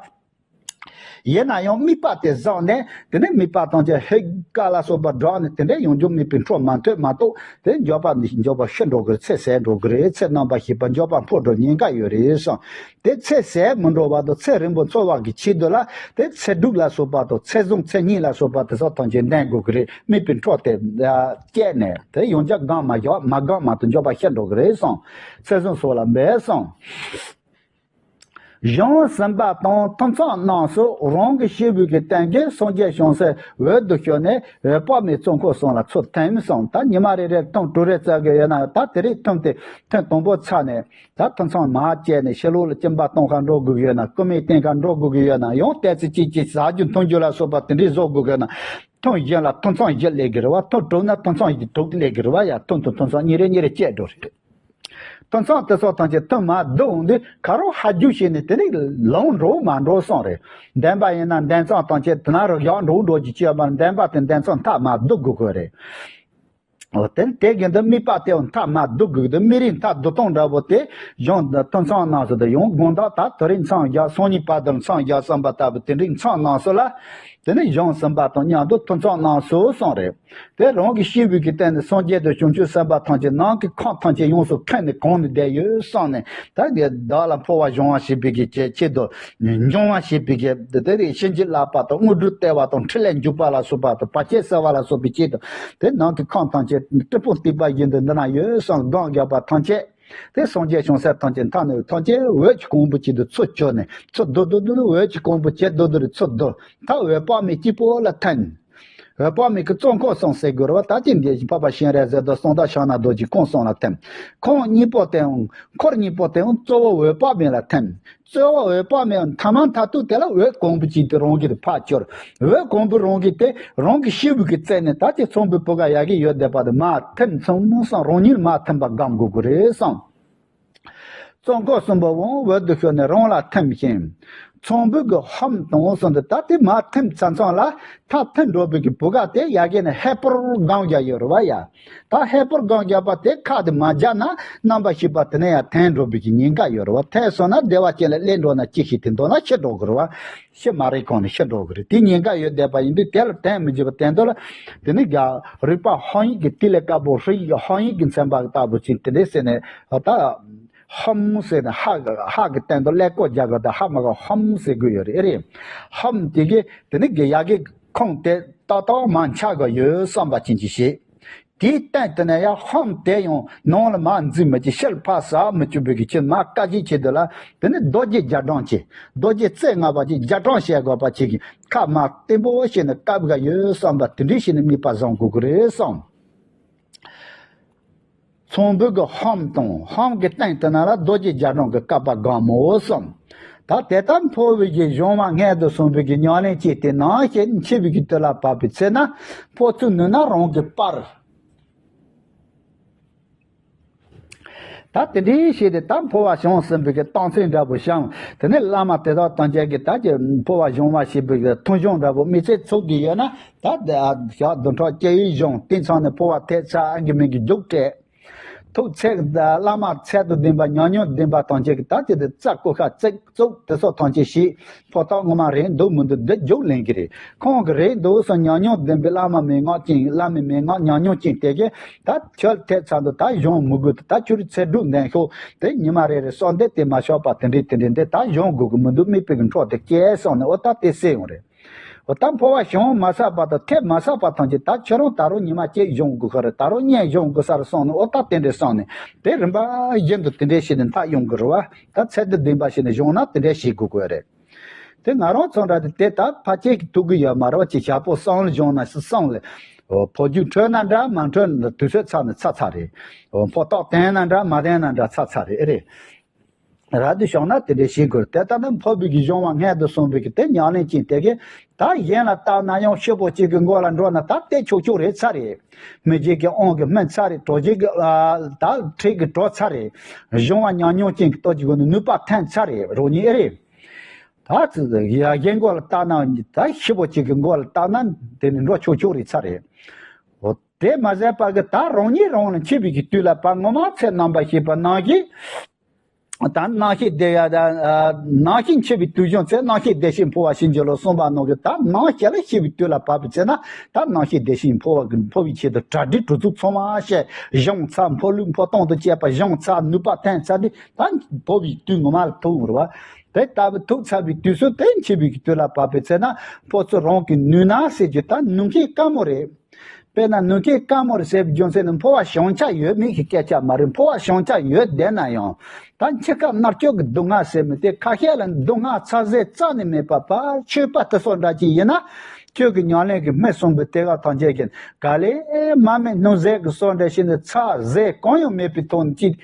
ཡིན་ན་ཡང་དམིགས་པ་དེ་བཟང་ནས་དེ་ནས་དམིགས་པ་ཐམས་ཅད་ཧེ་ཀ་ལ་སོགས་པ་འགྲོགས་ནས་དེ་འདྲ་ཡོང་རྒྱུ་དམིགས་པའི་འཕྲོ་མ་མཐུད་མ་གཏོགས་དེ་འབྱོར་པ་འདི་འབྱོར་པ་ཤི་འགྲོ་གི་རེད། ཚེ་ཟད་འགྲོ་གི་རེད། ཚེ་རྣམ་པ་ཤེས་པ་འབྱོར་པ་འཕོ་འགྲོ་ཉེན་ཁ་ཡོད་རེད་བསམ། དེ་ཚེ་ཟད་མི་འགྲོ་བ་དང་ཚེ་རིང་པོ་འཚོ་བ་གི་ཆེད་དུ་ལ་དེ་ཚེ་སྒྲུབ་ལ་སོགས་པ་དང་ཚེ་བཟུང་ཚེ་རྙེད་ལ་སོགས་པ་དེ་སོགས་ཐམས་ཅད་འདོན་དགོས་ཀྱི་རེད། དམིགས་པའི་འཕྲོ་དེ་བཅད་ནས་དེ་ཡང་བསྐྱར་སྒོམ་མ་བཞག་མ་སྒོམ་མ་གཏོགས་འབྱོར་པ་ཤི་འགྲོ་གི་རེད་བསམ། ཚེ་བཟུང་སོགས་ལ་འབད་བསམ། གཞུང་གསུམ་པ་དང་ཐུན་མཚམས་རྣམས་སུ་རང་གི་སྐྱེས་བུ་གི་སྟེང་གི་སངས་རྒྱས་བྱང་སེམས་འོད་དུ་ཞུ་ནས་འོད་དཔག་མེད་གཙོ་འཁོར་གསུམ་ལ་ཚུར་ཐིམ་སོང་། ད་ཉི་མ་རེ་རེར་ཐུན་དྲུག་རེ་བཙལ་གི་ཡོད་ན་ད་དེ་རིང་ཐུན་དེ་ཐུན་དང་པོ་ཚར་ནས་ད་ཐུན་མཚམས་མར་བཅད་ནས་ཕྱི་ལོགས་ལ་སྦྱིན་པ་གཏོང་ག་འགྲོ་དགོས་ཀྱི་ཡོད་ན་བསྐུལ་མའི་རྟེན་ཁ་འགྲོ་དགོས་ཀྱི་ཡོད་ན་ཡང་ཏོག་ཙམ་ཅིག་ཅིག་ཟ་རྒྱུ་འཐུང་རྒྱུ་ལ་སོགས་པ་དེ་འདྲའི་བཟོ་དགོས་ཀྱི་ཡོད་ན་ཐུན་བཞི་ལ་ཐུན་མཚམས་བཞི་སླེབས་ཀྱི་རེད་བ། ཐུན་དྲུག་ན་ཐུན་མཚམས་བཞི་དྲུག་སླེབས་ཀྱི་རེད་བ། ཡ་ཐུན་དང་ཐུན་མཚམས་གཉིས་རེ་གཉིས་རེ་བཅད་འགྲོ་རེད། ཐུན་མཚམས་དེ་སོགས་ཐམས་ཅད་ཐུན་མ་བསྡུ་འོང་དུས་ཁ་རོག་ཧ་རྒྱུ་བྱས་ནས་དེ་ནས་ལངས་འགྲོ་མ་འགྲོ་སོང་རེད། འདོན་པ་ཡིན་ན་འདོན་མཚམས་ཐམས་ཅད་དེ་ན་རུ་བཞག་འགྲོ་འགྲོ་གི་ཅི་ཡོད་མ་རེད། འདོན་པ་དེ་འདོན་མཚམས་མཐའ་མ་བསྡུ་དགོས་ཀྱི་རེད། འོ་དེ་དེ་གི་འདི་དམིགས་པ་དེ་མཐའ་མ་བསྡུ་དགོས་ཀྱི་འདུག་དམིགས་རིམ་མཐའ་བསྡུ་སྟངས་འདྲ་པོ་དེ་གཞུང་འདི་ཐུན་མཚམས་རྣམས་སུ་དུ་ཡང་དགོངས་དག་ད་དེ་རིང་མཚམས་བཞག་སང་ཉིན་བར་དུ་མཚམས་བཞག་བསམ་པ་ལྟ་བུ་དེ་འདྲའི་མཚམས་རྣམས་སུ་ལ་དེ་ནས་གཞུང་གསུམ་པ་དང་མཉམ་དུ་ཐུན་མཚམས་རྣམས་སུ་གསུངས་རེད། དེ་རང་གི་སྐྱེས་བུ་གི་སྟེང་ནས་སངས་རྒྱས་དང་བྱང་ཆུབ་སེམས་དཔའ་ཐམས་ཅད་ནང་གི་ཁམས་ཐམས་ཅད་ཡོངས་སུ་ཁེངས་ནས་གང་ནས་བསྡད་ཡོད་བསམ་ནས་ད་དེ་བདག་ལ་འཕོ་བ་སྦྱོང་བ་བྱེད་པའི་གི་ཆེད་ཆེད་དུ་འབྱུང་བ་བྱེད་པའི་གི་དེ་རིགས་གཤིན་རྗེ་བསླབ་པ་དང་དངོས་གྲུབ་སྟེར་བ་དང་འཕྲིན་ལས་འཇུག་པ་ལ་སོགས་པ་དང་བར་ཆད་སེལ་བ་ལ་སོགས་པའི་ཆེད་དུ་དེ་ནང་གི་ཁམས་ཐམས་ཅད་སྤྲིན་ཕུང་གཏིབས་པ་བཞིན་དུ་འདི་ན་ཡོད་བསམ་སྒོམ་རྒྱག་པ་ཐམས་ཅད་དེ་སངས་རྒྱས་བྱང་སེམས་ཐམས་ཅད་མཐའ་ནས་ཐམས་ཅད་འོད་ཀྱི་གོང་བུ་གཅིག་ཏུ་ཚུར་གྱུར་ནས་ཚུར་བསྡུ་བསྡུ་བསྡུ་ནས་འོད་ཀྱི་གོང་བུ་ཇེ་བསྡུ་བསྡུ་རུ་ཚུར་བསྡུ། ད་འོད་དཔག་མེད་གཅིག་པོ་ལ་ཐིམ། འོད་དཔག་མེད་ཀྱི་གཙོ་འཁོར་གསུམ་ཟེར་དགོས་རེད་བ། ད་ཅི་འདི་བཞིན་འཕགས་པ་སྤྱན་རས་གཟིགས་དང་གསང་བདག་ཕྱག་ན་རྡོ་རྗེ་ཁོང་གསུམ་ལ་ཐིམ། ཁོང་གཉིས་པོ་དེའང་འཁོར་གཉིས་པོ་དེའང་གཙོ་བོ་འོད་དཔག་མེད་ལ་ཐིམ། གཙོ་བོ་འོད་དཔག་མེད་མཐའ་མ་མཐའ་ཐུག་དེ་ལ་འོད་གོང་བུ་གཅིག་ཏུ་རང་གིས་ཕར་གྱུར། འོད་གོང་བུ་རང་གིས་དེ་རང་གི་སྐྱེས་བུ་གི་རྩད་ནས་ད་ཅི་ཚོམ་བུའི་བུ་ག་ཡ་གི་ཡོད་བསྡད་པ་དེ་མར་ཐིམ་སོང་བསམ། རང་ཉིད་མར་ཐིམ་པ་སྒོམ་དགོས་ཀྱི་རེད་བསམ། གཙོ་འཁོར་གསུམ་པོའང་འོད་དུ་ཤོར་ནས་རང་ལ་ཐིམ་ཞིང་། ཚོམ་བུ་གི་ཧམ་དང་གསུམ་དུ་ད་དེ་མར་ཐིམ་ཚར་མཚམས་ལ་ད་ཐིམ་འགྲོ་བའི་གི་བུ་ག་དེ་ཡ་གི་ནས་ཧས་པོར་སྒོམ་རྒྱག་ཡོད་རེད་བ་ཡ། ད་ཧས་པོར་སྒོམ་རྒྱག་པ་དེ་ཁ་དེ་མ་རྒྱག་ན་རྣམ་པར་ཤེས་པ་དེ་ནས་ཡང་ཐིམ་འགྲོ་བའི་གི་ཉེན་ཁ་ཡོད་རེད་བ། ཐིམ་སོང་ན་བདེ་བ་ཅན་ལ་སླེབས་འགྲོ་ན་ཅི་ཞིག་དེ་འདོད་ན་ཤི་འགྲོ་གི་རེད་བ། ཤི་མ་རེད་གང་ནས་ཤི་འགྲོ་གི་རེད། དེ་ཉེན་ཁ་ཡོད་བསྡད་པ་ཡིན་དུས་དེ་ལ་དྲན་མི་བྱེད་པ་དེ་འདོད་ལ། དེ་ནི་རྒྱ་རིག་པ་ཧང་ཡིག་གི་ཏི་ལེ་དཀར་པོ་ཧྲི་ཡིག་ཧང་ཡིག་གི་མཚན་པ་ལྟ་བུ་ཅིག་དེ་འདྲས་ཟེར་ནས་ད་ཧམ་ཟེར་ནས་ཧ་ཧ་གི་སྟེང་དུ་ཀླད་ཀོར་རྒྱག་གི་ད་ཧ་མ་ག་ཧམ་ཟེར་དགོས་ཡོད་རེད། ཨེ་རེད། ཧམ་དེ་གི་དེ་ནི་རྒྱ་ཡ་གི་ཁོང་དེ་ཏག་ཏག་མ་ཆགས་གི་ཡོད་བསམ་པ་ཅན་གྱི་ཞིག་དེའི་སྟེང་དུ་ནས་ཡང་ཧམ་དེ་ཡང་ནང་ལ་མར་འཛུལ་མི་བྱེད། ཕྱིར་ཕར་ཟག་མི་བཅུག་པའི་གི་ཆེད་མ་བཀའ་བཞིན་ཆེད་དུ་ལ་དེ་ནི་རྡོ་རྗེ་རྒྱ་གྲམ་གྱི་རྡོ་རྗེ་རྩེ་ལྔ་པ་གྱི་རྒྱ་གྲམ་བྱེད་དགོས་པ་ཆེད་ཀྱི་ཁ་མར་བརྟན་པོ་བྱས་ནས་བཀབ་ག་ཡོད་བསམ་པ་དེ་འདྲའི་བྱས་ནས་དམིགས་པ་བཟང་དགོས་ཀྱི་རེད་བསམ། ཚོམ་བུ་གི་ཧམ་དང་ཧམ་གྱི་སྟེང་དུ་ན་ལ་རྡོ་རྗེ་རྒྱ་གྲམ་གྱི་བཀབ་པ་སྒོམ་མོ་བསམ། ད་དེ་ལྟར་འཕོ་བའི་གི་གཞུང་མ་སྔོན་དུ་སོང་བའི་གི་ཉམས་ལེན་བྱས་ཏེ་ནང་བཞིན་འཆི་བའི་གི་དུས་ལ་བབ་པའི་ཚེ་ན་འཕོ་ཚུལ་ནུས་ན་རང་གི་པར། ད་དེ་འདྲའི་ཞིག་དེ་ད་འཕོ་བ་བྱུང་ཟིན་པའི་གི་རྟགས་མཚན་འདྲ་པོ་བྱུང་། དེ་ནས་བླ་མ་དེ་དག་ཐམས་ཅད་ཀྱིས་ད་ཀྱི་འཕོ་བ་བྱུང་བ་ཞེས་པའི་གི་ཐུན་གཞུང་འདྲ་པོ་དམིགས་བསལ་ཚུགས་ཀྱི་ཡོད་ན་ད་ཞག་བདུན་ཕྲག་བཅུ་ཡི་གཞུང་དེ་ཚང་ནས་འཕོ་བ་ཐེབས་ཚར་ཨ་གི་མིང་གི་རྒྱུགས་སྤྲད། ཐུགས་ཚད་བླ་མ་ཚད་དང་ལྡན་པ་ཉམས་མྱོང་ལྡན་པ་ཐམས་ཅད་ཀྱིས་ད་ཀྱི་དེ་རྩ་བཀོད་ཁ་བརྩེགས་བཙུགས་དེ་སོགས་ཐམས་ཅད་བྱས། ཕོ་ཐོག་ངོ་མ་རེད་འདུག་མི་འདུག་འདི་རྒྱུགས་ལེན་གྱི་རེད། ཁོང་གི་རེད་འདུག་སོགས་ཉམས་མྱོང་ལྡན་པའི་བླ་མ་མན་ངག་ཅན་བླ་མའི་མན་ངག་ཉམས་མྱོང་ཅན་དེ་གས་ད་ཁྱོད་ཐེབས་ཚར་འདུག་ད་གཞུང་མི་དགོས། ད་ཁྱོད་ཚེ་སྒྲུབ་འདོན་ཤོག་དེ་ཉི་མ་རེ་རེ་གསོལ་འདེབས་དེ་མ་ཆོག་པ་དེ་འདྲས་དེ་འདྲས་འདི་ད་གཞུང་དགོས་ཀྱི་མི་འདུག་དམིགས་པའི་གི་འཕྲོ་དེ་སྐྱེལ་སོང་ནས་འོ་ད་དེ་སེ་ཡོང་རེད། འོ་ད་འཕོ་བ་བྱུང་མ་ཟད་པ་དང་ཐེབས་མ་ཟད་པ་ཐམས་ཅད་ད་ཁྱོད་རང་ད་རུང་ཉི་མ་གཅིག་གཞུང་དགོས་ཁ་རེད། ད་རུང་གཉིས་གཞུང་དགོས་ས་རེད་སོང་ནས་འོ་ད་དེ་འདྲས་སོང་ནས་དེ་རིམ་པ་བཞིན་དུ་དེ་འདྲས་བྱས་ནས་མཐའ་ཡོང་གི་རེད་བ། ད་ཚད་དུ་ལྡན་པ་བྱས་ནས་གཞུང་ན་དེ་འདྲས་བྱེད་དགོས་ཀྱི་རེད། དེ་ང་རང་ཚོ་འདྲ་དེ་དེ་ལྟར་ཕལ་ཆེར་གྱི་ཐུག་གི་ཡོད་མ་རེད་བ། ཅིག་ཞག་པོ་སང་ལ་བྱུང་ན་སི་སང་ལ། འོ་ཕོ་རྒྱུད་འཕྲོད་ན་འདྲ་མ་འཕྲོད་ན་དུས་ཚོད་ཚར་ན་ཚར་ཚར་རེད། འོ་ཕོ་རྟགས་བསྟན་ན་འདྲ་མ་བསྟན་ན་འདྲ་ཚར་ཚར་རེད་ཨེ་རེད། རབ་ཏུ་བྱུང་ན་དེ་འདྲ་བྱེད་དགོས། དེ་ལྟ་ན་འཕགས་པའི་གི་གཞུང་བ་སྔོན་དུ་སོང་བའི་གི་དེ་ཉམས་ལེན་ཅན་དེ་གིས་ད་གཞན་ལ་བལྟས་ན་ཡང་ཤི་བོ་གཅིག་གི་མགོ་ལ་འགྲོ་ན་ད་དེ་ཆོག་ཆོག་རེད་ཚར་རེད། མི་རྒྱུད་ཀྱི་དབང་གིས་སྨིན་ཚར་རེད། གྲོགས་རྒྱུད་ཀྱི་ཨ་ད་འཁྲིས་ཀྱིས་གྲོལ་ཚར་རེད། གཞུང་བ་ཉམས་མྱོང་ཅན་གྱི་སྟོབས་ཀྱི་སྒོ་ནས་ནུས་པ་ཐོན་ཚར་རེད། རོ་ཉིད་ཨེ་རེད། ད་ཙི་ཙི་ཡ་གཞན་མགོ་ལ་བལྟས་ན་ད་ཤི་བོ་གཅིག་གི་མགོ་ལ་བལྟས་ན་དེ་ནི་འགྲོ་ཆོག་ཆོག་རེད་ཚར་རེད། འོ་དེ་མ་ཟད་པ་གི་ད་རང་ཉིད་རང་ལ་འཆི་བའི་གི་དུས་ལ་བབ་ངོ་མ་ཚེ་རྣམ་པར་ཤེས་པ་རྣམ་ཤེས། ད་རྣམ་ཤེས་བདེ་ཡ་ད་རྣམ་ཤེས་འཆི་བའི་དུས་བྱུང་ཚེ། རྣམ་ཤེས་བདེ་ཞིང་འཕོ་བ་ཕྱིན་ཅི་ལོག་གསུངས་པ་ནང་གི་ད་རྣམ་ཤེས་ལ་ཤི་བའི་དུས་ལ་བབ་པའི་ཚེ་ན་ད་རྣམ་ཤེས་བདེ་ཞིང་འཕོ་བ་གི་འཕོ་བའི་ཆེད་དུ་གྲ་སྒྲིག་གྲོས་ཚོགས་ཚང་མ་བྱས། གཞུང་ཚར། འཕོ་ལུས་འཕོ་སྟངས་དང་བཅས་པ་གཞུང་ཚར། ནུས་པ་ཐོན་ཚར་དུས་ད་འཕོ་བའི་དུས་ངོ་མ་ལ་ཐུག་རེད་བ། དེ་ལྟ་བུ་ཐུག་ཚར་བའི་དུས་སུ་དེ་འཆི་བའི་གི་དུས་ལ་བབ་པའི་ཚེ་ན་འཕོ་ཚུལ་རང་གི་ནུས་ན་ཟེར་རྒྱུ་ད་ནུས་མཁན་དཀའ་མོ་རེད། དཔེར་ན་ནུས་མཁན་དཀའ་མོ་རེད་ཟེར་བའི་རྒྱུ་མཚན་ནི་འཕོ་བ་བྱང་ཆ་ཡོད་མེད་ཀྱི་སྐད་ཆ་མ་རེད། འཕོ་བ་བྱང་ཆ་ཡོད་བསྡད་ན་ཡང་ད་འཆི་ཁ་མནར་གཅོད་ཀྱི་སྡུག་བསྔལ་ཟེར་མི་དེ་ཁ་ཤས་ལ་སྡུག་བསྔལ་ཚ་ཟེར་རྩ་ནས་མེད་པ། ཕར་ཆོས་པ་དེ་ཚོ་འདྲ་ཅིག་ཡིན་ན་ཁྱོད་ཀྱི་ཉམས་ལེན་གྱི་སྨིན་གསུངས་པའི་དེ་ག་ཐམས་ཅད་ཀྱི་ག་ལེ་མ་སྨིན་སྣུམ་ཟད་ཀྱི་སོ་འདྲ་ཞིག་ནི་ཚ་ཟེར་གང་ཡང་མེད་པའི་ཐོག་ནས་ཅིག་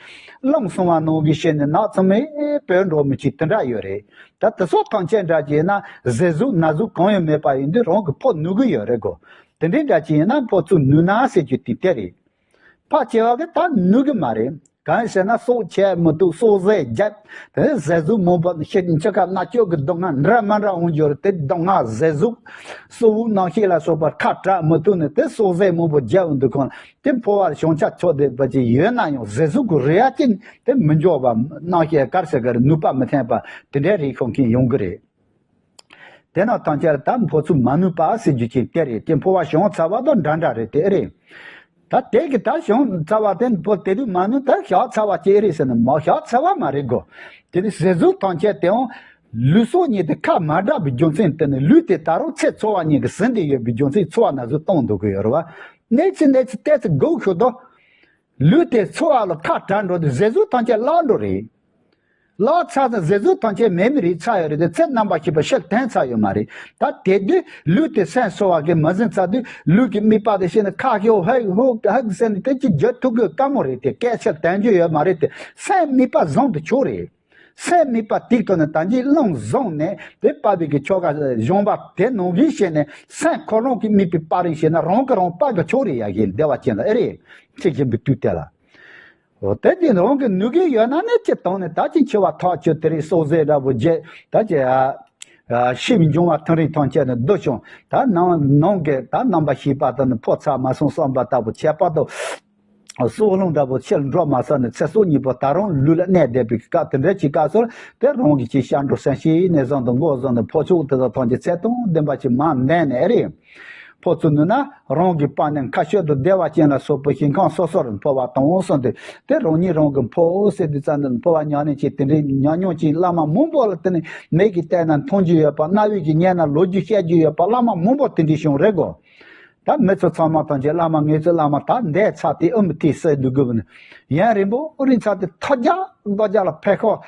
བླངས་སོང་བ་ནང་གི་ཞིག་ནི་ནགས་ཚང་མའི་བོད་འགྲོ་མི་ཅིག་དེ་འདྲ་ཡོད་རེད། ད་དེ་ཚོ་ཐམས་ཅད་འདྲ་ཅིག་ཡིན་ན་ཟས་ཟུག་ན་ཟུག་གང་ཡང་མེད་པ་ཡིན་དུས་རང་གི་ཕོ་ནུས་ཀྱི་ཡོད་རེད་གོ། དེ་འདྲའི་འདྲ་ཅིག་ཡིན་ན་ཕོ་ཚུར་ནུས་ན་ཟེར་རྒྱུ་དེ་དེ་རེད། ཕར་བྱེད་པ་གི་ད་ནུས་ཀྱི་མ་རེད། གང་ཟེར་ན་སྲོག་ཆད་མི་ཐུབ། སྲོག་ཟས་བརྒྱབ། དེ་ཟས་ཟུག་མང་པོ་ཤི་འཆི་ཁ་མནར་གཅོད་ཀྱི་སྡུག་བསྔལ་འདྲ་མི་འདྲ་འོང་རྒྱུ་རེད། དེ་སྡུག་བསྔལ་ཟས་ཟུག་གསོ་བོའི་རྣམ་ཤེས་ལ་སོགས་པར་ཁ་གྲག་མི་ཐུབ་ནས་དེ་སྲོག་ཟས་མང་པོ་བརྒྱབ་འདུག་གང་དེ་འཕོ་བར་བྱང་ཆ་ཆོད་བསྡད་པ་ཅིག་ཡོད་ན་ཡང་ཟས་ཟུག་གི་རེ་བ་ཅན་དེ་མི་འཇོག་པ། རྣམ་ཤེས་གར་ཟེར་གར་ནུས་པ་མི་ཐོན་པ་དེ་འདྲའི་རིགས་ཤོང་མཁན་ཡོང་གི་རེད། དེ་ན་ཐམས་ཅད་ད་འཕོ་ཚུལ་མ་ནུས་པ་ཟེར་རྒྱུ་ཅིག་དེ་རེད། དེ་འཕོ་བ་བྱང་ཚར་བ་དང་འདྲ་འདྲ་རེད། དེ་རེད། ད་དེ་གི་ད་བྱང་ཚར་བ་དེ་འཕོ་དེ་དུས་མ་ནུས་ད་བཞག་ཚར་བ་ཅིག་རེད་ཟེར་ན་མ་བཞག་ཚར་བ་མ་རེད་གོ། དེ་ནི་ཟས་ཟུག་ཐམས་ཅད་དེའང་ལུས་སྲོག་གཉིས་དེ་ཁ་མ་བྲལ་བའི་རྒྱུ་མཚན་དེ་ནི་ལུས་དེ་ད་རུང་ཚེ་འཚོ་བ་གཉིས་ཀྱི་ཟིན་བསྡད་ཡོད་པའི་རྒྱུ་མཚན་འཚོ་བ་ན་ཟུག་གཏོང་འདུག་གི་ཡོད་རེད་བ། གནས་ཚུལ་གནས་ཚུལ་ཏོག་ཙམ་སྒུག་ཤོག་དོ། ལུས་དེ་འཚོ་བ་ལ་ཁ་བྲལ་འགྲོ་དུས་ཟས་ཟུག་ཐམས་ཅད་བརླག་འགྲོ་རེད། བརླག་ཚར་ཙང་ཟས་ཟུག་ཐམས་ཅད་མེད་མི་རིགས་ཚར་ཡོད་རེད་དེ་ཚེ་རྣམ་པར་ཤེས་པ་ཤེལ་ཐན་ཚར་ཡོད་མ་རེད། ད་དེ་དུས་ལུས་དེ་སེམས་གསོ་བ་གི་མ་ཟིན་ཚར་དུས་ལུས་ཀྱི་དམིགས་པ་དེ་ཤེས་ནས་ཁ་ཤོ་ཧག་ཧུག་ཧག་ཟེར་ནས་དེ་ཅི་བརྗོད་ཐུབ་དགོས་དཀའ་མོ་རེད། དེ་སྐད་ཆ་དལ་འབྱོར་ཡོད་མ་རེད། དེ་སེམས་དམིགས་པ་བཟང་དུ་ཆོག་རེད། སེམས་དམིགས་པ་ཏིག་ཏོ་ནས་ད་ཅི་བླངས་བཟུང་ནས་དེ་སྤར་བའི་གི་ཆོ་ག་གཞུང་པ་དེ་ནང་བཞིན་བྱས་ནས་སེམས་ཁོ་རང་གི་དམིགས་པའི་སྤར་རིང་བྱས་ན་རང་གི་རང་སྤར་གི་ཆོག་རེད། ཡ་གི་བདེ་བ་ཅན་ལ་ཨེ་རེད། འཆི་བཞིན་པའི་དུས་དེ་ལ། འོ་དེ་དེ་རང་གི་ནུས་ཀྱི་ཡོད་ན་ནི་ཅི་བཏང་ནས་ད་ཅི་འཆི་བ་ཐག་ཆོད་དེ་རིང་སྲོག་ཟས་འདྲ་པོ་བརྗེད་ད་ཅི་ཨ་ཨ་ཤི་བའི་འབྱུང་བ་ཐག་རིང་ཐང་ཆད་ནས་སྡུག་བྱུང་ད་ནང་ནང་གི་ད་རྣམ་པ་ཤེས་པ་དང་ནི་ཕོ་ཚ་མ་སོང་བསམ་པ་ལྟ་བུ་ཁྱད་པར་དུ་སྲོག་རླུང་འདྲ་པོ་ཕྱིར་འགྲོ་མ་ས་ནས་ཚེ་སྲོག་གཉིས་པོ་ད་རུང་ལུས་ལ་གནས་བསྡད་པའི་སྐབས་དེ་འདྲ་ཅིག་སྐབས་སུ་དེ་རང་གི་ཅི་སྐྱབས་འགྲོ་སེམས་བསྐྱེད་ནས་བཟུང་དུ་མགོ་བཟུང་ནས་ཕོ་ཕྱོགས་དེ་དག་ཐམས་ཅད་ཚད་དང་ལྡན་པ་ཅིག་མ་འདས་ནས་ཨེ་རེད། ཕོ་ཚུར་ནུས་ན་རང་གི་པ་ནས་མཁའ་སྤྱོད་དུ་བདེ་བ་ཅན་ལ་སོགས་པའི་ཞིང་ཁམས་སོ་སོར་འཕོ་བ་དང་གསུངས་ཏེ་དེ་རང་ཉིད་རང་གི་འཕོ་ཟེར་དུས་ཙམ་དུ་འཕོ་བ་ཉམས་ལེན་བྱེད་དེ་འདྲའི་ཉམས་མྱོང་ཅན་བླ་མ་མང་པོ་ལ་བརྟེན་ནས་མིག་གིས་བལྟས་ན་མཐོང་རྒྱུ་ཡོད་པ། རྣ་བའི་གིས་ཉན་ན་ལོ་རྒྱུས་བཤད་རྒྱུ་ཡོད་པ། བླ་མ་མང་པོ་དེ་འདྲའི་བྱུང་རེད་གོ། ད་མི་ཚོ་ཚང་མ་ཐམས་ཅད་བླ་མ་ངེད་ཚོ་བླ་མ་ད་འདས་ཚར་ཏེ་ཨུ་མི་ཐི་སེ་འདུག་དགོས་པ་ནི་ཡན་རིང་པོ་རིང་ཚར་ཏེ་ཐོ་རྒྱག་རྡོ་རྒྱག་ལ་ཕེ་ཁོག་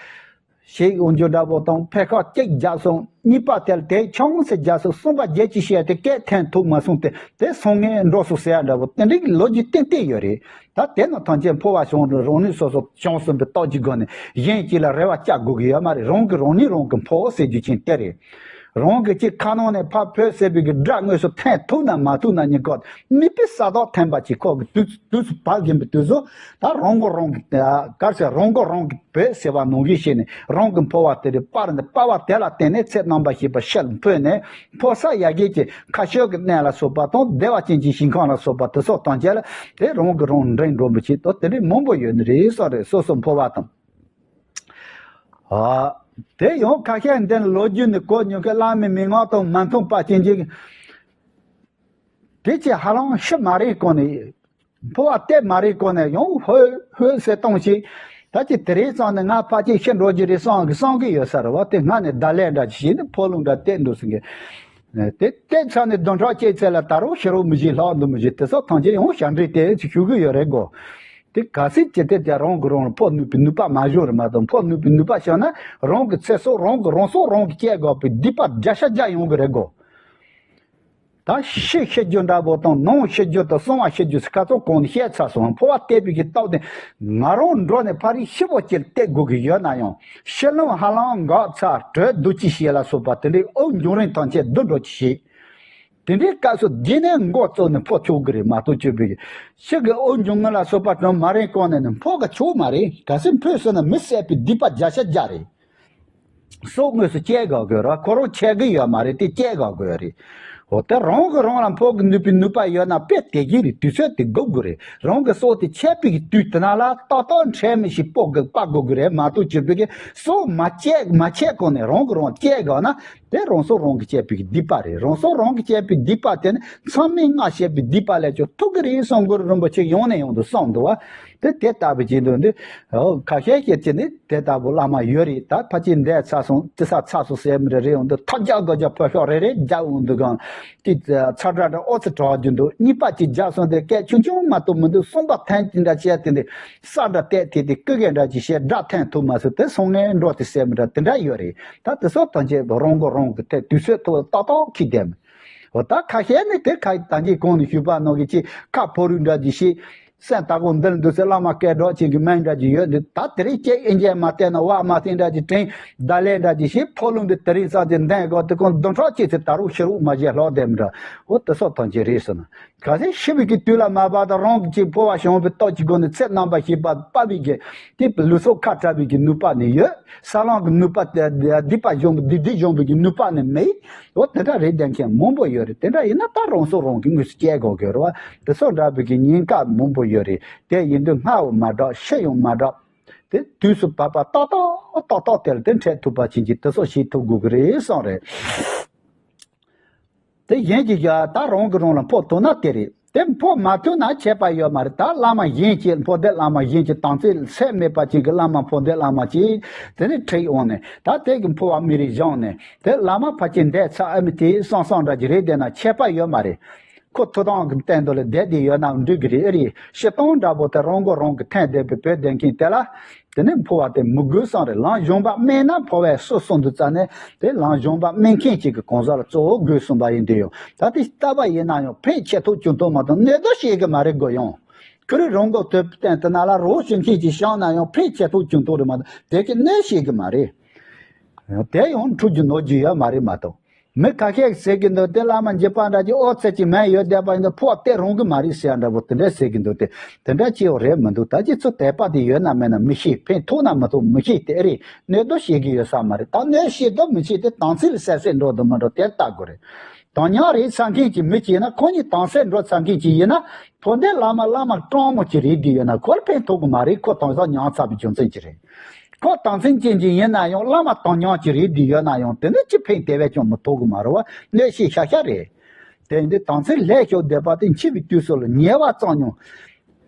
ཞིག་འོང་རྒྱུ་འདྲ་པོ་དང་ཕེ་ཁོག་གཅིག་རྒྱག་སོང་གཉིས་པ་དེར་དེ་ཆུང་ཟེར་རྒྱག་སོང་གསུམ་པ་བརྒྱད་ཅུ་བཤད་དེ་སྐད་འཐེན་ཐུབ་མ་སོང་སྟེ་དེ་སོང་ངས་འགྲོ་སོང་ཟེར་ཡ་འདྲ་པོ་དེ་འདྲའི་ལོ་རྒྱུས་ཏན་ཏན་ཡོད་རེད། ད་དེ་ནི་ཐམས་ཅད་འཕོ་བ་བྱུང་རུང་རང་ནུས་སོ་སོ་བྱུང་ཟིན་པའི་རྟགས་ཀྱི་སྒོ་ནས་གཞན་གཅིག་ལ་རེ་བ་བཅག་དགོས་ཀྱི་ཡོད་མ་རེད། རང་གིས་རང་ཉིད་རང་གི་འཕོ་ཟེར་རྒྱུ་ཅན་དེ་རེད། རང་གི་ཅིག་ཁ་ནང་ནས་ཕར་བོད་ཟེར་བའི་གི་སྒྲ་དངོས་སུ་ཐོན་ཐུབ་ན་མ་ཐུབ་ན་གཉིས་ཀ་མིག་དཔེ་ས་དོག་ཐོན་པ་ཅིག་ཁོག་གི་དུས་དུས་སུ་བབ་བཞིན་པའི་དུས་སུ་ད་རང་མགོ་རང་གི་གར་ཟེར་རང་མགོ་རང་གི་བོད་ཟེར་བ་ནང་བཞིན་བྱས་ནས་རང་གི་འཕོ་བ་དེ་རེད། སྤར་ནས་སྤར་བ་དེ་ལ་བརྟེན་ནས་ཚེ་རྣམ་པར་ཤེས་པ་ཤེལ་འཕོས་ནས་འཕོ་ས་ཡ་གི་ཅིག་མཁའ་སྤྱོད་ཀྱི་གནས་ལ་སོགས་པ་དང་བདེ་བ་ཅན་གྱི་ཞིང་ཁམས་ལ་སོགས་པ་དེ་སོགས་དང་བཅས་ལ་དེ་རང་གི་རང་འདྲེན་འགྲོ་མི་བྱེད་དོ། དེ་འདྲའི་མང་པོ་ཡོད་ནི་རེད། སོ་རེད། སོ་སོ་འཕོ་བ་དང་། ཨ། དེ་ཡང་ཁ་ཤས་འདི་ནི་ལོ་རྒྱུས་ནི་གོ་མྱོང་མཁན་བླ་མའི་མན་ངག་དང་མ་མཐུན་པ་ཅན་གྱི། དེ་ཅི་ཧ་ལམ་ཤི་མ་རེད་གོ་ནས། འཕོ་བ་སྟེར་མ་རེད་གོ་ནས་ཡང་ཧོད་ཧོད་ཟེར་གཏོང་ཞིག་ད་ཅི་དེ་རིང་ཙམ་ནས་ང་ཕལ་ཆེར་ཤི་འགྲོ་རྒྱུ་རེད་བསམ་གི་བསམ་གི་ཡོད་ས་རེད་བ། དེ་སྔ་ནས་བརྡ་ལན་འདྲ་ཅིག་བྱས་ནས་འཕོ་ལུང་འདྲ་བསྟན་འདུག་ཟེར་གི། དེ་བལྟས་ཚར་ནས་བདུན་ཕྲག་གཅིག་ཚད་ལ་ད་རུང་ཤི་རོགས་མི་བྱེད་ལྷག་འདུག་མི་བྱེད་དེ་སོགས་ཐམས་ཅད་ཡང་ཞབས་འདྲེན་དེ་ཅིག་ཞུ་གི་ཡོད་རེད་གོ། དེ་ག་སྲིད་ཅི་སྟེ་དེ་རང་གི་རང་ལ་འཕོ་ནུས་པའི་ནུས་པ་མ་བྱུང་རེད་མ་གཏོགས་འཕོ་ནུས་པའི་ནུས་པ་བྱུང་ན་རང་གི་ཚེ་སྲོག་རང་གི་རང་སྲོག་རང་གིས་བཅད་དགོས་པའི་སྡིག་པ་བརྒྱ་ཆ་བརྒྱ་ཡོང་གི་རེད་གོ། ད་ཕྱི་ཤི་རྒྱུ་འདྲ་པོ་དང་ནང་ཤི་རྒྱུ་དང་གསང་བ་ཤི་རྒྱུ་ཟེར་ཁ་ཚོ་གོང་ནས་བཤད་ཚར་སོང་། འཕོ་བ་བལྟས་པའི་གི་སྟབས་དེ་ང་རང་འགྲོ་ནས་ཕ་རི་ཤི་བོ་ཅིག་བལྟས་དགོས་ཀྱི་ཡོད་ན་ཡང་ཕྱི་ལམ་ཧ་ལམ་འགག་ཚར་བྲོས་འདུག་ཅི་ཞེས་ལ་སོགས་པ་དེ་འདྲའི་དབུགས་འབྱུང་རིང་ཐང་ཆད་འདུ་འགྲོ་ཅི་ཞེས། དེ་འདྲའི་སྐབས་སུ་རྗེས་ནས་མགོ་བཙུགས་ནས་འཕོ་ཆོག་གི་རེད་མ་གཏོགས་བཅོས་པའི་གི་ཕྱི་གི་དབུགས་འབྱུང་ངུ་ལ་སོགས་པ་དྲན་མ་རན་གོང་ནས་ནི་འཕོ་གི་ཆོག་མ་རེད། གལ་སྲིད་འཕོས་སོང་ན་མི་བསད་པའི་སྡིག་པ་བརྒྱ་ཆ་བརྒྱ་རེད། སྲོག་དངོས་སུ་བཅད་དགོས་དགོས་ར། ཁོ་རང་ཆད་གི་ཡོད་མ་རེད། དེ་བཅད་དགོས་དགོས་རེད། འོ་དེ་རང་གི་རང་ལ་འཕོ་གི་ནུས་པའི་ནུས་པ་ཡོད་ན་དཔེ་དེ་གི་རེད། དུས་ཚོད་དེ་དགོས་དགོས་རེད། རང་གི་སྲོག་དེ་ཆད་པའི་གི་དུས་དེ་ན་ལ་ཏག་ཏག་འཕྲལ་མི་ཞིག་སྤོ་དགོས་སྤ་དགོས་དགོས་རེད་མ་གཏོགས་བཅོས་པའི་གི་སྲོག་མ་བཅད་མ་ཆད་གོང་ནས་རང་གི་རང་བཅད་དགོས་ན་དེ་རང་སྲོག་རང་གིས་བཅད་པའི་གི་སྡིག་པ་རེད། རང་སྲོག་རང་གིས་བཅད་པའི་སྡིག་པ་དེ་ནི་མཚམས་མེད་ལྔ་བྱས་པའི་སྡིག་པ་ལས་ཀྱང་ཐུག་གི་རེད་གསུང་གི་རེད། རིན་པོ་ཆེ་ཡང་ནས་ཡང་དུ་གསུངས་འདུག་བ། དེ་དེ་ལྟ་བུ་བྱེད་འདུག་འདི། ཨོ་ཁ་ཤས་ཀྱི་ཅི་ནི་དེ་ལྟ་བུ་བླ་མ་ཡོད་རེད། ད་ཕལ་ཆེར་འདས་ཚར་སོང་ཅི་ས་ཚར་སོང་ཟེར་མི་རེ་རེ་འོང་འདུག་ཐབས་རྒྱག་དགོས་རྒྱག་ཕོ་ཤོག་རེ་རེ་རྒྱག་འོང་འདུག་གང་ཅི་ཚ་དྲ་དྲ་ཨོ་ཙི་གྲག་རྒྱུ་འདུག་གཉིས་པ་ཅིག་རྒྱག་སོང་དེ་སྐད་ཆུང་ཆུང་མ་གཏོགས་མི་འདུག་གསུམ་པ་ཐན་ཅི་འདྲ་བྱས་དེ་འདི་ས་འདྲ་བལྟས་དེ་དེ་ཀི་གེ་འདྲ་ཅིག་བཤད་སྒྲ་ཐན་ཐུབ་མ་སོང་དེ་སོང་ངས་འགྲོ་དེ་ཟེར་མི་འདྲ་དེ་འདྲ་ཡོད་རེད། ད་དེ་སོགས་ཐམས་ཅད་རང་མགོ་རང་གི་ཐད་དུས་ཚོད་ཐོག་ཏག་ཏག་ཁྱི་ལྡན་མི། འོ་ད་ཁ་ཤས་ནི་དེ་ཁ་ད་གིན་གོང་ནས་ཞུས་པ་ནང་གི་ཅི་ཁ་ཕོ་རུ་འདྲ་ཅིག་བཤད། སེམས་ད་གོ་འདིར་འདུག་ཟེར་བླ་མ་སྐད་སྒྲོག་ཅིག་གི་མིང་འདྲ་ཅིག་ཡོད་འདུག་ད་དེ་རིང་ཅེས་ཨིན་ཇི་མ་བལྟས་ན་བ་མ་བསྟན་འདྲ་ཅིག་དྲན་ད་ལས་འདྲ་ཅིག་ཞིག་ཕོ་ལུང་འདི་དེ་རིང་ཙམ་ཅིག་འདན་གོ་དེ་ཀོང་བདུན་ཕྲག་གཅིག་ཚེ་ད་རུང་ཤི་རུག་མ་བྱས་ལྷག་བསྡད་མི་འདྲ། འོ་དེ་སོགས་ཐམས་ཅད་རེད་ཟེར་ན། གལ་སྲིད་ཤི་བའི་གི་དུས་ལ་མ་བབ་ད་རང་གི་ཅིག་འཕོ་བ་བྱུང་བའི་སྟོབས་ཀྱི་སྒོ་ནས་ཚེ་རྣམ་པར་ཤེས་པ་དཔའ་བའི་གི་དེ་ལུས་སྲོག་ཁ་བྲལ་བའི་གི་ནུས་པ་ནི་ཡོད། ས་ལམ་གི་ནུས་པ་དེ་སྡིག་པ་སྦྱོང་བའི་སྡིག་སྡིག་སྦྱོང་བའི་གི་ནུས་པ་ནི་མེད། འོ་དེ་འདྲ་རེད་བསྡད་མཁན་མང་པོ་ཡོད་རེད། དེ་འདྲ་ཡིན་ན་ད་རང་སྲོག་རང་གིས་དངོས་སུ་བཅད་དགོས་ཀྱི་རེད་བ། དེ་སོགས་འདྲ་བའི་གི་ཉེན་ཁ་མང་པོ་ཡོད་རེད། དེ་ཡིན་དུས་སྔ་བ་མ་གྲགས་ཤི་ཡང་མ་གྲགས། དེ་དུས་སུ་བབ་པ་ཏག་ཏག་ཏག་ཏག་དེར་དེ་འཕྲད་ཐུབ་པ་བྱིན་གྱིས་དེ་སོགས་བྱེད་ཐུབ་དགོས་ཀྱི་རེད་གསུངས་རེད། དེ་གཞན་གྱིས་ཀྱང་ད་རང་གིས་རང་ལ་འཕོ་ཐུབ་ན་དེ་རེད། དེ་འཕོ་མ་ཐུབ་ན་ཁྱད་པར་ཡོད་མ་རེད། ད་བླ་མ་གཞན་གྱིས་འཕོ་འདོད་བླ་མ་གཞན་གྱིས་དམ་ཚིག་ཚད་མེད་པ་ཅིག་གི་བླ་མ་འཕོ་འདོད་བླ་མ་ཅིག་དེ་ནས་ཁྲིད་འོང་ནས་ད་དེ་གི་འཕོ་བ་མི་རིགས་སྦྱངས་ནས་དེ་བླ་མ་ཕལ་ཆེར་འདས་ཚར་ཨ་མི་དེ་སང་སང་འདྲ་གྱི་རེད་བསྡད་ན་ཁྱད་པར་ཡོད་མ་རེད། ཁོ་ཐུགས་དམ་གྱི་སྟེང་དུ་ལ་བསྡད་དེ་ཡོད་ན་འགྲིག་གི་རེད། ཨེ་རེད། སྤྱིར་བཏང་འདྲ་པོ་དེ་རང་མགོ་རང་གིས་འཐེན་བསྡད་པའི་བོད་བསྡད་མཁན་དེ་ལ། དེ་ནས་འཕོ་བ་དེ་མི་དགོས་བསམ་རེད། ལམ་གཞུང་པ་དམན་ན་འཕོ་བའི་སྲོལ་གསུངས་འདུག་རྩ་ནས་དེ་ལམ་གཞུང་པ་དམན་མཁན་གཅིག་གི་གང་ཟག་ལ་གཙོ་བོ་དགོས་གསུངས་པ་ཡིན་དུས་ཡང་ད་དེ་ལྟ་བ་ཡིན་ན་ཡང་ཕན་ཆེ་ཐོག་ཆུང་ཐོག་མ་གཏོགས་གནོད་དོ་ཤེས་གི་མ་རེད་གོ། ཡང་ཁོ་རང་མགོ་ཐོད་སྟེང་དེ་ན་ལ་རོགས་བྱེད་མཁན་གཅིག་བཞག་ན་ཡང་ཕན་ཆེ་ཐོག་ཆུང་ཐོག་རེད་མ་གཏོགས་དེ་གི་གནོད་ཤེས་གི་མ་རེད། དེ་ཡང་འཁྲུག་རྒྱུ་ནོར་རྒྱུ་ཡོད་མ་རེད་མ་གཏོགས། མི་ཁ་ཤས་ཟེར་གི་འདུག་དེ་བླ་མ་འཇིགས་པ་འདྲ་ཅིག་ཨོ་ཚེ་གཅིག་མེད་ཡོད་བསྡད་པ་ཡིན་ན་ཕོ་བ་སྟེ་རུང་གི་མ་རེད་ཟེར་ཡ་འདྲ་པོ་དེ་འདྲ་ཟེར་གི་འདུག་དེ་དེ་འདྲ་སྐྱེ་བོ་རེད་མི་འདུག་ད་ཅི་ཚོ་དད་པ་དེ་ཡོད་ན་མེད་ན་མི་ཤེས། ཕན་ཐོགས་ན་མི་ཐོགས་མི་ཤེས། དེ་རེད། གནོད་དོ་ཤེས་གི་ཡོད་ས་མ་རེད། ད་གནོད་ཤེས་དོ་མི་ཤེས་དེ་དམ་ཚིག་ལ་སད་སེ་འགྲོ་དོ་མི་འགྲོ་དེར་ལྟ་དགོས་རེད། དོན་སྙིང་རེད་ཚ་མཁན་གྱི་མི་གཅིག་ཡིན་ན་ཁོ་གཉིས་དམ་སེ་འགྲོ་ཚ་མཁན་གཅིག་ཡིན་ན་ཕོ་འདས་བླ་མ་བླ་མ་སྤྲང་མོ་གཅིག་རེད་དེ་ཡོད་ན་ཁོ་ལ་ཕན་ཐོགས་གི་མ་རེད། ཁོ་དེང་སང་ཉམས་ཚར་བའི་རྒྱུ་མཚན་གཅིག་རེད། ཁོ་དམ་ཚིག་ཅན་གཅིག་ཡིན་ན་ཡང་བླ་མ་དམ་ཉམས་ཀྱི་རེད་འདི་ཡོད་ན་ཡང་དེ་ནི་ཅི་ཕན་དེ་བས་ཀྱང་མི་ཐོགས་གི་མ་རེད་བ། གནོད་བྱེད་ཤ་ཤ་རེད། དེ་ཡིན་དུས་དམ་ཚིག་ལྷད་ཤོར་བསྡད་པ་དེ་འཆི་བའི་དུས་སུ་ལ་ཉེ་བ་ཙམ་ཡང་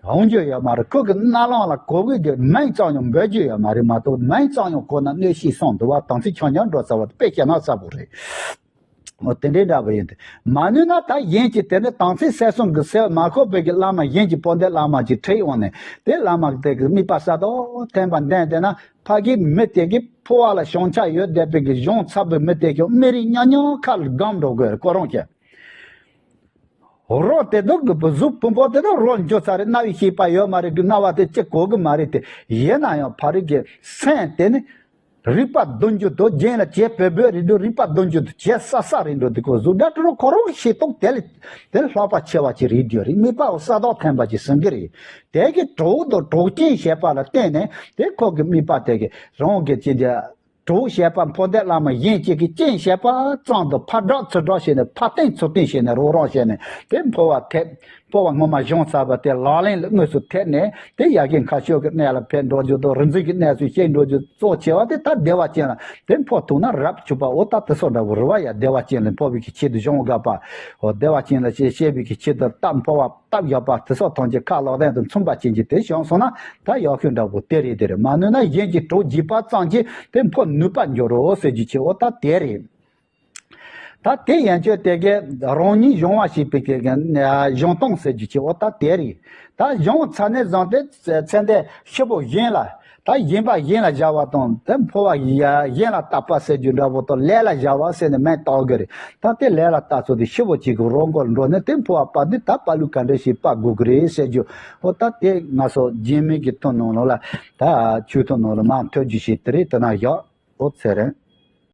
འོང་རྒྱུ་ཡོད་མ་རེད། ཁོ་གི་རྣ་ལམ་ལ་གོ་གི་གི་མིང་ཙམ་ཡང་འབོད་རྒྱུ་ཡོད་མ་རེད་མ་གཏོགས་མིང་ཙམ་ཡང་གོ་ན་གནོད་བྱེད་སོང་འདུག་བ། དམ་ཚིག་ཆ་ཉམས་འགྲོ་ཚར་བ་དེ་དཔེ་བཤད་ན་ཚ་པོ་རེད། འོ་དེ་འདྲའི་འདྲ་པོ་ཡིན་ཏེ། མ་ནུས་ན་ད་གཞན་གྱིས་དེ་ནི་དམ་ཚིག་གསལ་གསུམ་གྱི་སེལ་མ་ཁོག་པའི་གི་བླ་མ་གཞན་གྱི་དཔོན་འདེགས་བླ་མ་ཅིག་ཁྲིད་འོང་ནས་དེ་བླ་མ་དེ་གི་དམིགས་པ་གསལ་ཏོག་ཐེམ་པ་འདོན་དེ་ན་ཕ་གི་མི་དེ་གི་འཕོ་བ་ལ་བྱང་ཆ་ཡོད་བསྡད་པའི་གི་གཞུང་ཚབ་པའི་མི་དེ་གི་མི་རིགས་ཉག་ཉག་ཁ་ལ་སྒམ་འགྲོ་དགོས་རེད་ཁོ་རང་ཀྱང་། རོ་དེ་དག་གི་བུ་གཟུགས་ཕུང་པོ་དེ་དག་རོ་འཇོ་ཚ་རེད། རྣ་བའི་ཤེས་པ་ཡོད་མ་རེད་གི་རྣ་བ་དེ་ཅི་གོ་གི་མ་རེད་དེ་ཡིན་ན་ཡང་ཕ་རིག་གི་སེམས་དེ་ནི། རིག་པ་བདུན་ཅུ་དོ་རྒྱན་ལ་བྱེད་བོད་བོད་རེད་འདུག་རིག་པ་བདུན་ཅུ་དོ་བྱེད་ས་ས་རེད་འདུག་དེ་ཁོ་གཟུགས་སྒྲ་དྲི་རོ་ཁོ་རང་གི་ཤེས་རྟོགས་དེ་ལས་དེ་ལྷག་པ་ཆེ་བ་ཅིག་རེད་འདུག་རེད། དམིགས་པ་འོ་ས་དོག་ཐན་པ་ཅིག་ཟིན་གི་རེད། དེ་གི་གྲོགས་དང་གྲོགས་ཅན་བྱེད་པ་ལ་བརྟེན་ནས་དེ་ཁོ་གི་དམིགས་པ་དེ་གི་རང་གི་ཅི་འདྲ་གྲོགས་བྱེད་པ་འཕོ་འདེགས་བླ་མ་གཞན་གཅིག་གི་རྐྱེན་བྱེད་པ་ཙམ་དུ་ཕར་བསྒྲགས་ཚུར་བསྒྲགས་བྱས་ནས་ཕར་བསྟན་ཚུར་བསྟན་བྱས་ནས་རོགས་རམ་བྱས་ནས་དེ་འཕོ་བ་ཐེབས། འཕོ་བ་སྔོན་མ་བྱུང་ཚར་བ་དེ་ལག་ལེན་ལ་དངོས་སུ་ཐེབས་ནས་དེ་ཡ་གི་མཁའ་སྤྱོད་ཀྱི་གནས་ལ་ཕེབས་འགྲོ་རྒྱུ་དང་རིག་འཛིན་གྱི་གནས་སུ་གཤེགས་འགྲོ་རྒྱུ་གཙོ་ཆེ་བ་དེ་ད་བདེ་བ་ཅན་ལ་དེ་འཕོ་ཐུབ་ན་རབ་བྱུང་བ་འོ་ད་དེ་སོགས་འདྲ་བོ་རེད་བ། ཡ་བདེ་བ་ཅན་ལ་འཕོ་བའི་གི་ཆེད་དུ་གཞུང་དགག་པ་འོ་བདེ་བ་ཅན་ལ་ཞེས་བཤད་པའི་གི་ཆེད་དུ་སྟབས་འཕོ་བ་སྟབས་ཡག་པ་དེ་སོགས་ཐམས་ཅད་ཁ་ལག་ལྡན་དུ་མཚུངས་པ་ཅན་གྱི་དེ་བྱུང་སོང་ན་ད་ཡག་ཤོས་འདྲ་བོ་དེ་རེད། དེ་རེད་མ་ནུས་ན་གཞན་གྱི་གྲོགས་བགྱིས་པ་ཙམ་གྱིས་དེ་འཕོ་ནུས་པ་འབྱོར་རོ་ཟེར་རྒྱུ་ཆེ་འོ་ད་དེ་རེད། ད་དེ་ཡན་ཆོད་དེ་གའི་རང་ཉིད་གཞུང་བ་ཞེས་པའི་གི་གཞུང་སྟངས་ཟེར་རྒྱུ་ཆེ་འོ་ད་དེ་རེད། ད་གཞུང་ཚ་ནས་བཟུང་སྟེ་ཚེ་འདས་ཤི་བོ་གཞན་ལ་ད་ ད་གཞན་པ་གཞན་ལ་བཞག་པ་དང་དེ་འཕོ་བ་གཞན་ལ་བརྟག་པ་ཟེར་རྒྱུ་འདྲ་པོ་དང་ལས་ལ་བཞག་པ་ཟེར་ནས་མིང་བཏགས་གི་རེད། ད་དེ་ལས་ལ་བརྟག་ཚུལ་དེ་ཤི་བོ་གཅིག་གི་རོ་མགོ་ལ་འགྲོ་ནས་དེ་འཕོ་བ་པ་འདི་ད་པ་ལུས་ག་འདྲ་ཞིག་པ་དགོས་གི་རེད་ཟེར་རྒྱུ། ཨོ་ད་དེ་ང་ཚོ་རྒྱན་མིང་གི་ཐོ་ནང་ལོགས་ལ་ད་ཆོས་ཐོ་ནང་ལ་མ་ཐོས་རྒྱུ་ཞིག་དེ་རེད། དེ་ན་བཞག་ཨོ་ཚེ་རིང་།